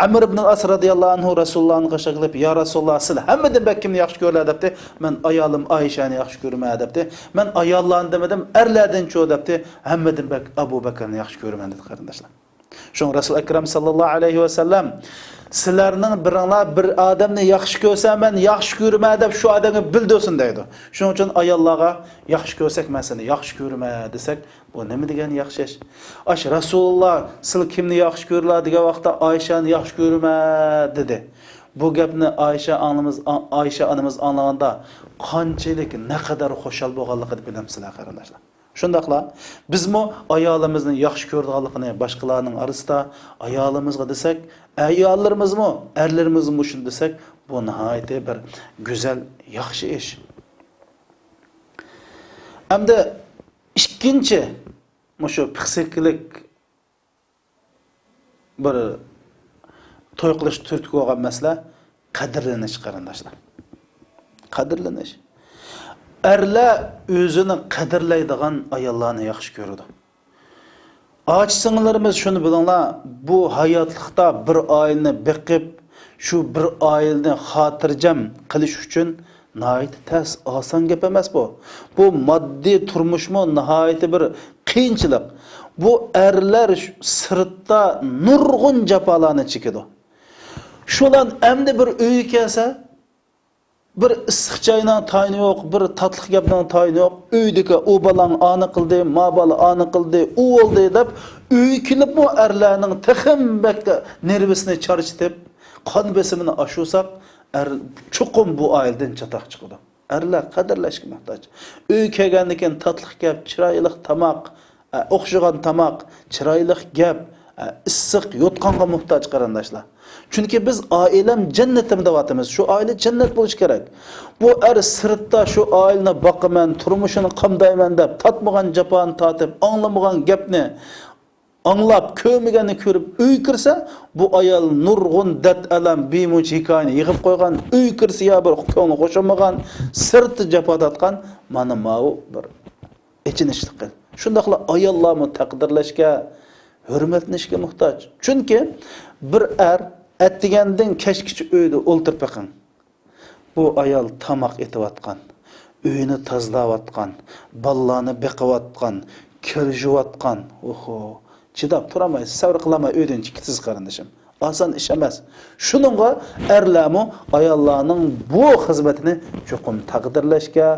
ئەمر ئىبن ئاس رەزىياللاھۇ ئەنھۇ رەسۇلۇللاھنىڭ قېشىغا كېلىپ، يا رەسۇلۇللاھ، سىلەر ھەممىدىن بەك كىمنى ياخشى كۆرىلەر دەپتى. مەن ئايالىم ئائىشەنى ياخشى كۆرىمەن دەپتى. مەن ئاياللاردىن دېمىدىم، ئەرلەردىنچۇ دەپتى. ھەممىدىن بەك ئەبۇ بەكرنى ياخشى كۆرىمەن دېدى، قېرىنداشلار. شۇڭا رەسۇل ئەكرەم ساللاللاھۇ ئەلەيھى ۋەسەللەم، سىلەرنىڭ بىرىڭلار بىر ئادەمنى ياخشى كۆرسە، مەن ياخشى كۆرىمەن دەپ شۇ ئادەمگە بىلدۈرسۇن دەيدۇ. شۇنىڭ ئۈچۈن ئاياللارغا ياخشى كۆرسەك، مەن سېنى ياخشى كۆرىمەن دېسەك، بۇ نېمە دېگەن ياخشى ئىش؟ ئاش رەسۇلۇللاھ، سىلەر كىمنى ياخشى كۆرىلا دېگەن ۋاقىتتا، ئائىشەنى ياخشى كۆرىمەن دېدى. بۇ گەپنى ئائىشە ئانىمىز، ئائىشە ئانىمىز ئاڭلىغاندا، قانچىلىك، نەقەدەر خۇشال بولغانلىقىنى بىلەمسىلەر، قېرىنداشلار؟ شۇنداقلا بىزمۇ ئايالىمىزنى ياخشى كۆرىدىغانلىقىنى باشقىلارنىڭ ئارىسىدا ئايالىمىزغا دېسەك، ئاياللىرىمىزمۇ، ئەرلىرىمىزمۇ شۇنى دېسەك، بۇ ناھايىتى بىر گۈزەل، ياخشى ئىش. ئەمدى ئىككىنچى، مۇشۇ پىخسىكىلىك بىر توي قىلىش تۈرتكە بولغان مەسىلە قەدىرلىنىش، قېرىنداشلار. قەدىرلىنىش. ئەرلەر ئۆزىنى قەدىرلەيدىغان ئاياللارنى ياخشى كۆرىدۇ. ئاچا-سىڭىللىرىمىز، شۇنى بىلىڭلار، بۇ ھاياتلىقتا بىر ئائىلىنى بېقىپ، شۇ بىر ئائىلىنى خاتىرجەم قىلىش ئۈچۈن ناھايىتى تەس، ئاسان گەپ ئەمەس بۇ. بۇ ماددىي تۇرمۇشمۇ ناھايىتى بىر قىيىنچىلىق. بۇ ئەرلەر ش-، سىرتتا نۇرغۇن جاپالارنى چېكىدۇ. شۇلار ئەمدى بىر ئۆيگە كەلسە، بىر ئىسسىق چاينىڭ تايىنى يوق، بىر تاتلىق گەپنىڭ تايىنى يوق. ئۆيدىكى ئۇ بالاڭ ئانى قىلدى، ما بالا ئانى قىلدى، ئۇ بولدى دەپ، ئۆيگە كېلىپمۇ ئەرلەرنىڭ تېخىمۇ بەك نېرۋىسىنى چارچىتىپ، قان بېسىمىنى ئاشۇرساق، ئەر چوقۇم بۇ ئائىلىدىن چاتاق چىقىدۇ. ئەرلەر قەدىرلەشكە موھتاج. ئۆيگە كەلگەندىن كېيىن تاتلىق گەپ، چىرايلىق تاماق، ئە، ئوخشىغان تاماق، چىرايلىق گەپ، ئە، ئىسسىق يوتقانغا موھتاج، قېرىنداشلار. چۈنكى بىز ئائىلەم جەننىتىم دەۋاتىمىز. شۇ ئائىلە جەننەت بولۇشى كېرەك. بۇ ئەر سىرتتا شۇ ئائىلىنى باقىمەن، تۇرمۇشىنى قامدايمەن دەپ تارتمىغان جاپانى تارتىپ، ئاڭلىمىغان گەپنى ئاڭلاپ، كۆرمىگەننى كۆرۈپ ئۆيگە كىرسە، بۇ ئايال نۇرغۇن دەرد-ئەلەم، بىمۇنچە ھېكايىنى يىغىپ قويغان، ئۆيگە كىرسە يا بىر كۆڭلى خۇش بولمىغان، سىرتتا جاپا تارتقان، مانا ماۋۇ بىر ئېچىنىشلىق خىل. شۇنداقلا ئاياللارمۇ تەقدىرلەشكە، ھۆرمەتلىنىشكە موھتاج. چۈنكى بىر ئەر ئەتىگەندىن كەچكىچە ئۆيدە ئولتۇرۇپ بېقىڭ. بۇ ئايال تاماق ئېتىۋاتقان، ئۆينى تازىلاۋاتقان، بالىلارنى بېقىۋاتقان، كىر يۇۋاتقان. ئوھو، چىداپ تۇرالمايسىز، سەۋر قىلالماي ئۆيدىن چىقىسىز، قېرىندىشىم. ئاسان ئىش ئەمەس. شۇنىڭغا ئەرلەرمۇ ئاياللارنىڭ بۇ خىزمىتىنى چوقۇم تەقدىرلەشكە،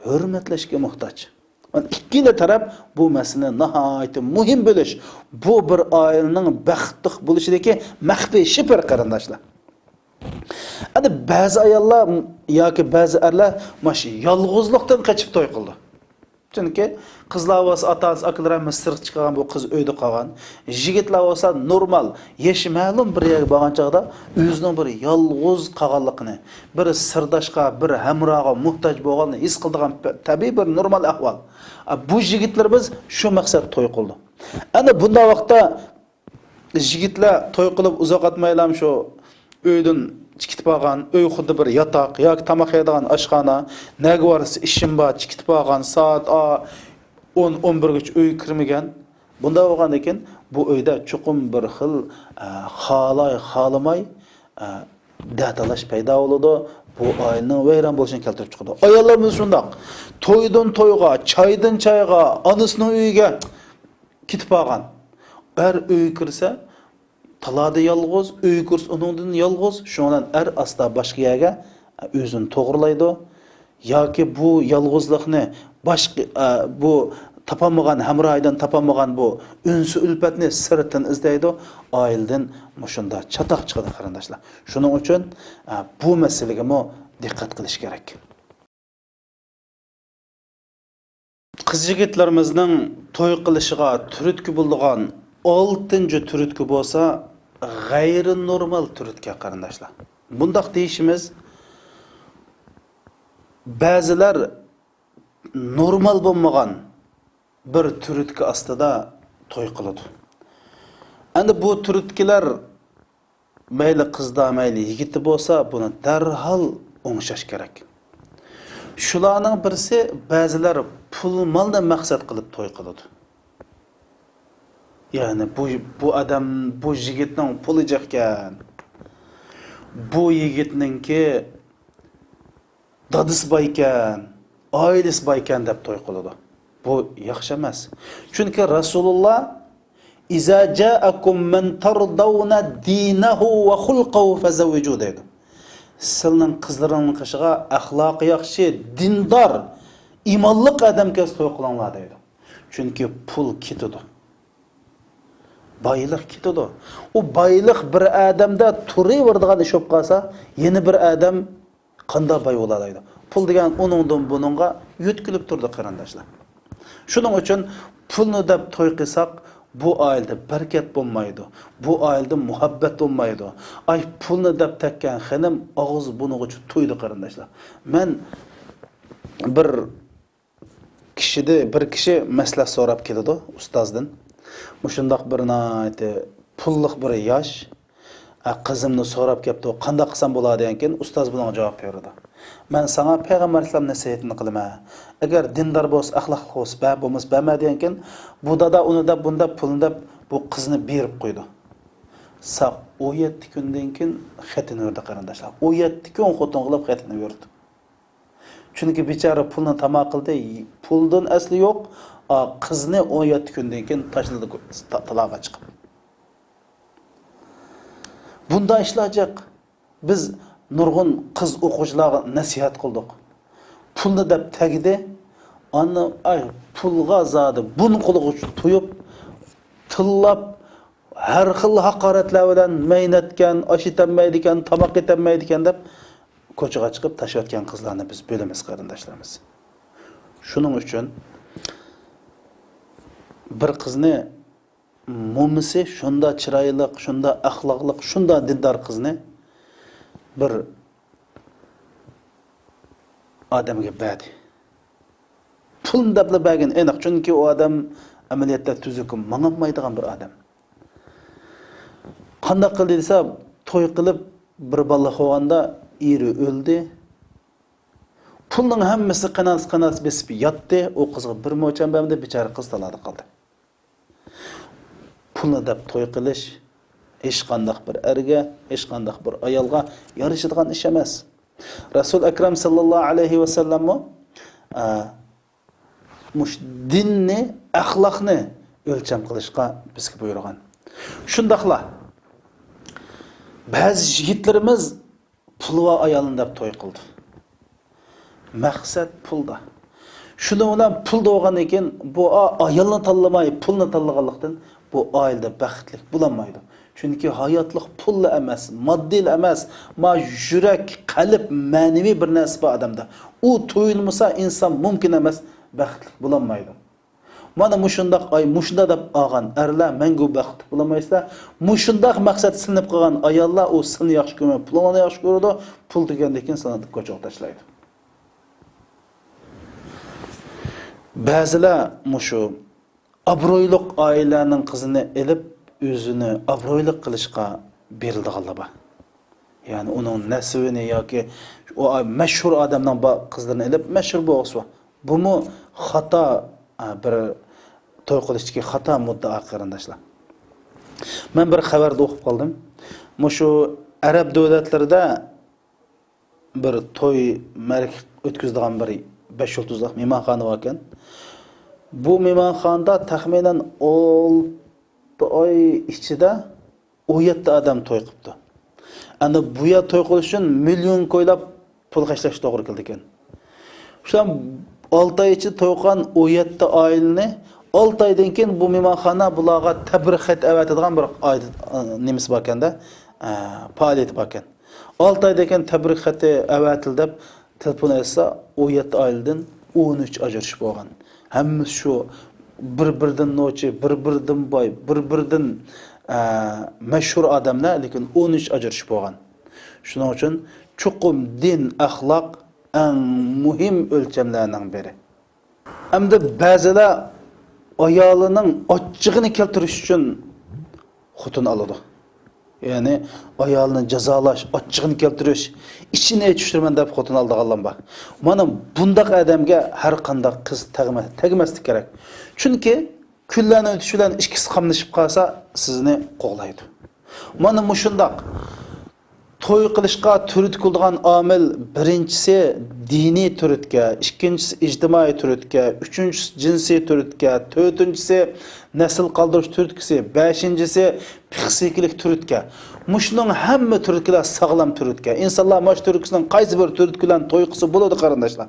ھۆرمەتلەشكە موھتاج. ئىككىلا تەرەپ بۇ مەسىلىنى ناھايىتى مۇھىم بىلىش، بۇ بىر ئائىلىنىڭ بەختلىك بولۇشىدىكى مەخپىي شىپىر، قېرىنداشلار. ئەنە بەزى ئاياللار ياكى بەزى ئەرلەر مانا شۇ يالغۇزلۇقتىن قېچىپ توي قىلىدۇ. چۈنكى قىزلار بولسا ئاتا-ئانىسى، ئاكىلىرى ھەممىسى سىرتقا چىققان، بۇ قىز ئۆيدە قالغان. يىگىتلەر بولسا نورمال، يېشى مەلۇم بىر يەرگە بارغان چاغدا ئۆزىنىڭ بىر يالغۇز قالغانلىقىنى، بىر سىرداشقا، بىر ھەمراھقا موھتاج بولغانلىقىنى ھېس قىلىدىغان تەبىئىي بىر نورمال ئەھۋال. ئا، بۇ يىگىتلىرىمىز شۇ مەقسەت توي قىلىدۇ. ئەنە بۇنداق ۋاقىتتا يىگىتلەر توي قىلىپ ئۇزاق ئۆتمەيلا شۇ ئۆيدىن چىقىپ بارغان، ئۆي خۇددى بىر ياتاق ياكى تاماق يەيدىغان ئاشخانا، نەگە بارسا ئىشىم بار، چىقىپ بارغان، سائەت ئا، ئون، ئون بىرگىچە ئۆيگە كىرمىگەن. بۇنداق بولغاندىن كېيىن بۇ ئۆيدە چوقۇم بىر خىل، ئە، خالاي، خالىماي، ئە، دەتالاش پەيدا بولىدۇ. بۇ ئائىلىنىڭ ۋەيران بولۇشىنى كەلتۈرۈپ چىقىدۇ. ئاياللىرىمىز شۇنداق. تويدىن تويغا، چايدىن چايغا، ئانىسىنىڭ ئۆيىگە كېتىپ بارغان. ئەر ئۆيگە كىرسە، تالادا يالغۇز، ئۆيگە كىرسە، ئۇنىڭدىن يالغۇز. شۇنىڭ بىلەن ئەر ئاستا باشقا يەرگە ئۆزىنى توغرىلايدۇ. ياكى بۇ يالغۇزلۇقنى باشقا، ئە، بۇ تاپالمىغان، ھەمراھىدىن تاپالمىغان بۇ ئۈنسى ئۈلپەتنى سىرتتىن ئىزدەيدۇ. ئائىلىدىن مۇشۇنداق چاتاق چىقىدۇ، قېرىنداشلار. شۇنىڭ ئۈچۈن، ئە، بۇ مەسىلىگىمۇ دىققەت قىلىش كېرەك. قىز-يىگىتلىرىمىزنىڭ توي قىلىشىغا تۈرتكە بولىدىغان ئالتىنچى تۈرتكە بولسا غەيرىي نورمال تۈرتكە، قېرىنداشلار. بۇنداق دېيىشىمىز، بەزىلەر نورمال بولمىغان بىر تۈرتكە ئاستىدا توي قىلىدۇ. ئەمدى بۇ تۈرتكىلەر مەيلى قىزدا، مەيلى يىگىتتە بولسا، بۇنى دەرھال ئوڭشاش كېرەك. شۇلارنىڭ بىرسى، بەزىلەر پۇل-مالنى مەقسەت قىلىپ توي قىلىدۇ. يەنى بۇ، بۇ ئادەم، بۇ يىگىتنىڭ پۇلى جىقكەن، بۇ يىگىتنىڭكى دادىسى بايكەن، ئائىلىسى بايكەن دەپ توي قىلىدۇ. بۇ ياخشى ئەمەس. چۈنكى رەسۇلۇللا، «ئىزا جائەكۇم مەن تەردەۋنە دىنەھۇ ۋە خۇلقەھۇ فەزەۋۋىجۇ» دەيدۇ. سىلىنىڭ قىزلىرىڭنىڭ قېشىغا ئەخلاقى ياخشى، دىندار، ئىمانلىق ئادەم كەلسە توي قىلىڭلار دەيدۇ. چۈنكى پۇل كېتىدۇ. بايلىق كېتىدۇ. ئۇ بايلىق بىر ئادەمدە تۇرۇۋېرىدىغان ئىش بولۇپ قالسا، يەنە بىر ئادەم قانداق باي بولالايدۇ؟ پۇل دېگەن ئۇنىڭدىن بۇنىڭغا يۆتكىلىپ تۇرىدۇ، قېرىنداشلار. شۇنىڭ ئۈچۈن پۇلنى دەپ توي قىلساق، بۇ ئائىلىدە بەرىكەت بولمايدۇ، بۇ ئائىلىدە مۇھەببەت بولمايدۇ. ئاي، پۇلنى دەپ تەگكەن خېنىم ئاغزى بۇنىغۇچە تويدى، قېرىنداشلار. مەن بىر كىشىدە، بىر كىشى مەسلىھەت سوراپ كېلىدۇ ئۇستازدىن. مۇشۇنداق بىر ناھايىتى پۇللۇق بىر ياش، ئە، قىزىمنى سوراپ كەپتۇ، قانداق قىلسام بولا دېگەنكىن، ئۇستاز بۇنىڭغا جاۋاب بېرىدۇ. مەن ساڭا پەيغەمبەر ئەلەيھىسسالام نەسىھەتىنى قىلىمەن. ئەگەر دىندار بولسا، ئەخلاقلىق بولسا، بەر، بولمىسا، بەرمە دېگەنكىن، بۇ دادا ئۇنى دەپ، بۇنى دەپ، پۇلنى دەپ، بۇ قىزنى بېرىپ قويىدۇ. ساق ئون يەتتە كۈندىن كېيىن خېتىنى بېرىدۇ، قېرىنداشلار. ئون يەتتە كۈن خوتۇن قىلىپ خېتىنى بېرىدۇ. چۈنكى بىچارە پۇلنى تاما قىلدى، پۇلدىن ئەسلى يوق، ئا، قىزنى ئون يەتتە كۈندىن كېيىن تاشلىدى، تا-، تالاغا چىقىپ. بۇنداق ئىشلار جىق. بىز نۇرغۇن قىز ئوقۇغۇچىلارغا نەسىھەت قىلدۇق. پۇلنى دەپ تەگدى، ئاندىن ئاي پۇلغا زادى بۇرۇن قۇلىقى تويۇپ، تىللاپ، ھەر خىل ھاقارەتلەر بىلەن مەينەتكەن، ئاش ئېتەلمەيدىكەن، تاماق ئېتەلمەيدىكەن دەپ كوچىغا چىقىپ تاشلاۋەتكەن قىزلارنى بىز بىلىمىز، قېرىنداشلىرىمىز. شۇنىڭ ئۈچۈن بىر قىزنى مومىسى شۇنداق چىرايلىق، شۇنداق ئەخلاقلىق، شۇنداق دىندار قىزنى بىر ئادەمگە بەردى. پۇلنى دەپلا بەرگەن ئېنىق، چۈنكى ئۇ ئادەم ئەمەلىيەتتە تۈزۈك ماڭالمايدىغان بىر ئادەم. قانداق قىلدى دېسە، توي قىلىپ بىر بالا بولغاندا ئېرى ئۆلدى. پۇلنىڭ ھەممىسى قاناس-قاناس بېسىپ ياتتى. ئۇ قىزغا بىر موچەن بەرمىدى، بىچارە قىز تالادا قالدى. پۇلنى دەپ توي قىلىش ھېچقانداق بىر ئەرگە، ھېچقانداق بىر ئايالغا يارىشىدىغان ئىش ئەمەس. رەسۇل ئەكرەم ساللاللاھۇ ئەلەيھى ۋەسەللەممۇ، ئە، مۇشۇ دىننى، ئەخلاقنى ئۆلچەم قىلىشقا بىزگە بۇيرۇغان. شۇنداقلا بەزى يىگىتلىرىمىز پۇلۋا ئايالنى دەپ توي قىلدى. مەقسەت پۇلدا. شۇنىڭ بىلەن پۇلدا بولغاندىن كېيىن بۇ ئا-، ئايالنى تاللىماي، پۇلنى تاللىغانلىقتىن بۇ ئائىلىدە بەختلىك بولالمايدۇ. چۈنكى ھاياتلىق پۇللا ئەمەس، ماددىيلا ئەمەس، ما يۈرەك، قەلب، مەنىۋى بىر نەرسە بار ئادەمدە. ئۇ تۇيۇلمىسا ئىنسان مۇمكىن ئەمەس، بەختلىك بولالمايدۇ. مانا مۇشۇنداق ئاي، مۇشۇنداق دەپ ئالغان ئەرلەر مەڭگۈ بەختلىك بولالمايسىلەر. مۇشۇنداق مەقسەت سېلىنىپ قالغان ئاياللار ئۇ سىلنى ياخشى كۆرمەي، پۇلۇڭلارنى ياخشى كۆرىدۇ، پۇل تۈگەندىن كېيىن سىلەرنى ئاتىپ كوچىغا تاشلايدۇ. بەزىلەر مۇشۇ ئابرۇيلۇق ئائىلىلەرنىڭ قىزىنى ئېلىپ، ئۆزىنى ئابرۇيلۇق قىلىشقا بېرىلىدىغانلار بار. يەنى ئۇنىڭ نەسىۋىنى ياكى ئۇ مەشھۇر ئادەمنىڭ با-، قىزلىرىنى ئېلىپ مەشھۇر بولغۇسى بار. بۇمۇ خاتا، ئە، بىر توي قىلىشتىكى خاتا مۇددىئا، قېرىنداشلار. مەن بىر خەۋەردە ئوقۇپ قالدىم. مۇشۇ ئەرەب دۆلەتلىرىدە بىر توي مەرىكە ئۆتكۈزىدىغان بىر بەش يۇلتۇزلۇق مېھمانخانا باركەن. بۇ مېھمانخانىدا تەخمىنەن ئالتە ئاي ئىچىدە ئون يەتتە ئادەم توي قىپتۇ. ئەنە بۇ يەر توي قىلىش ئۈچۈن مىليون كويلاپ پۇل خەجلەش توغرا كېلىدىكەن. شۇ ئالتە ئاي ئىچىدە توي قىلغان ئون يەتتە ئائىلىنى، ئالتە ئايدىن كېيىن بۇ مېھمانخانا بۇلارغا تەبرىك خەت ئەۋەتىدىغان بىر ئايدى، نېمىسى باركەندە، ئە، پائالىيىتى باركەن. ئالتە ئايدىن كېيىن تەبرىك خېتى ئەۋەتىلدى دەپ تېلېفون ئېيتسا، ئون يەتتە ئائىلىدىن ئون ئۈچ ئاجرىشىپ بولغان. ھەممىسى شۇ بىر-بىرىدىن نوچى، بىر-بىرىدىن باي، بىر-بىرىدىن، ئە، مەشھۇر ئادەملەر، لېكىن ئون ئۈچ ئاجرىشىپ بولغان. شۇنىڭ ئۈچۈن چوقۇم دىن، ئەخلاق ئەڭ مۇھىم ئۆلچەملەرنىڭ بىرى. ئەمدى بەزىلەر ئايالىنىڭ ئاچچىقىنى كەلتۈرۈش ئۈچۈن خوتۇن ئالىدۇ. يەنى ئايالىنى جازالاش، ئاچچىقىنى كەلتۈرۈش، ئىچىنى ئېچىشتۇرىمەن دەپ خوتۇن ئالىدىغانلار بار. مانا بۇنداق ئادەمگە ھەر قانداق قىز تەگمە-، تەگمەسلىك كېرەك. چۈنكى كۈنلەرنىڭ ئۆتۈشى بىلەن ئىككىسى قاملىشىپ قالسا، سىزنى قوغلايدۇ. مانا مۇشۇنداق توي قىلىشقا تۈرتكە بولىدىغان ئامىل، بىرىنچىسى دىنىي تۈرتكە، ئىككىنچىسى ئىجتىمائىي تۈرتكە، ئۈچىنچىسى جىنسىي تۈرتكە، تۆتىنچىسى نەسىل قالدۇرۇش تۈرتكىسى، بەشىنچىسى پسىخىكىلىق تۈرتكە. مۇشۇنىڭ ھەممە تۈرتكىلەر ساغلام تۈرتكە. ئىنسانلار مانا شۇ تۈرتكىسىنىڭ قايسى بىر تۈرتكە بىلەن توي قىلسا بولىدۇ، قېرىنداشلار.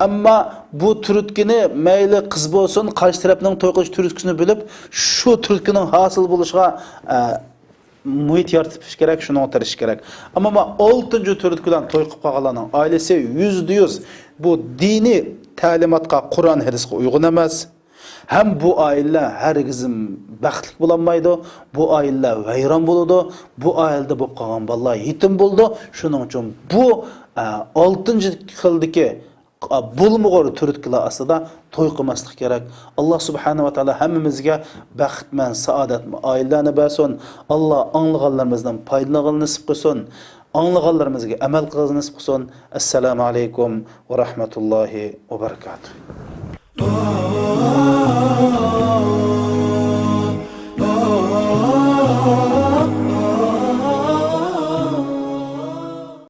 ئەمما بۇ تۈرتكىنى مەيلى قىز بولسۇن، قارشى تەرەپنىڭ توي قىلىش تۈرتكىسىنى بىلىپ، شۇ تۈرتكىنىڭ ھاسىل بولۇشىغا، ئە، مۇھىت يارىتىش كېرەك، شۇنىڭغا تىرىشىش كېرەك. ئەمما مانا ئالتىنچى تۈرتكە بىلەن توي قىلىپ قالغانلارنىڭ ئائىلىسى يۈزدە يۈز بۇ دىنىي تەلىماتقا، قۇرئان، ھەدىسكە ئۇيغۇن ئەمەس. ھەم بۇ ئائىلىلەر ھەرگىزم بەختلىك بولالمايدۇ. بۇ ئائىلىلەر ۋەيران بولىدۇ. بۇ ئائىلىدە بولۇپ قالغان بالىلار يېتىم بولىدۇ. شۇنىڭ ئۈچۈن بۇ، ئە، ئالتىنچى خىلدىكى، ئە، بولمىغۇر تۈرتكىلەر ئاستىدا توي قىلماسلىق كېرەك. ئاللا سۇبھانەھۇ ۋە تائالا ھەممىمىزگە بەختمەن، سائادەتمەن ئائىلىلەرنى بەرسۇن. ئاللا ئاڭلىغانلىرىمىزدىن پايدىلىنىدىغىنى نېسىپ قىلسۇن. ئاڭلىغانلىرىمىزگە ئەمەل قىلىدىغىنى نېسىپ قىلسۇن. ئەسسالامۇ ئەلەيكۇم ۋە رەھمەتۇللاھى ۋە بەرىكاتۇھ.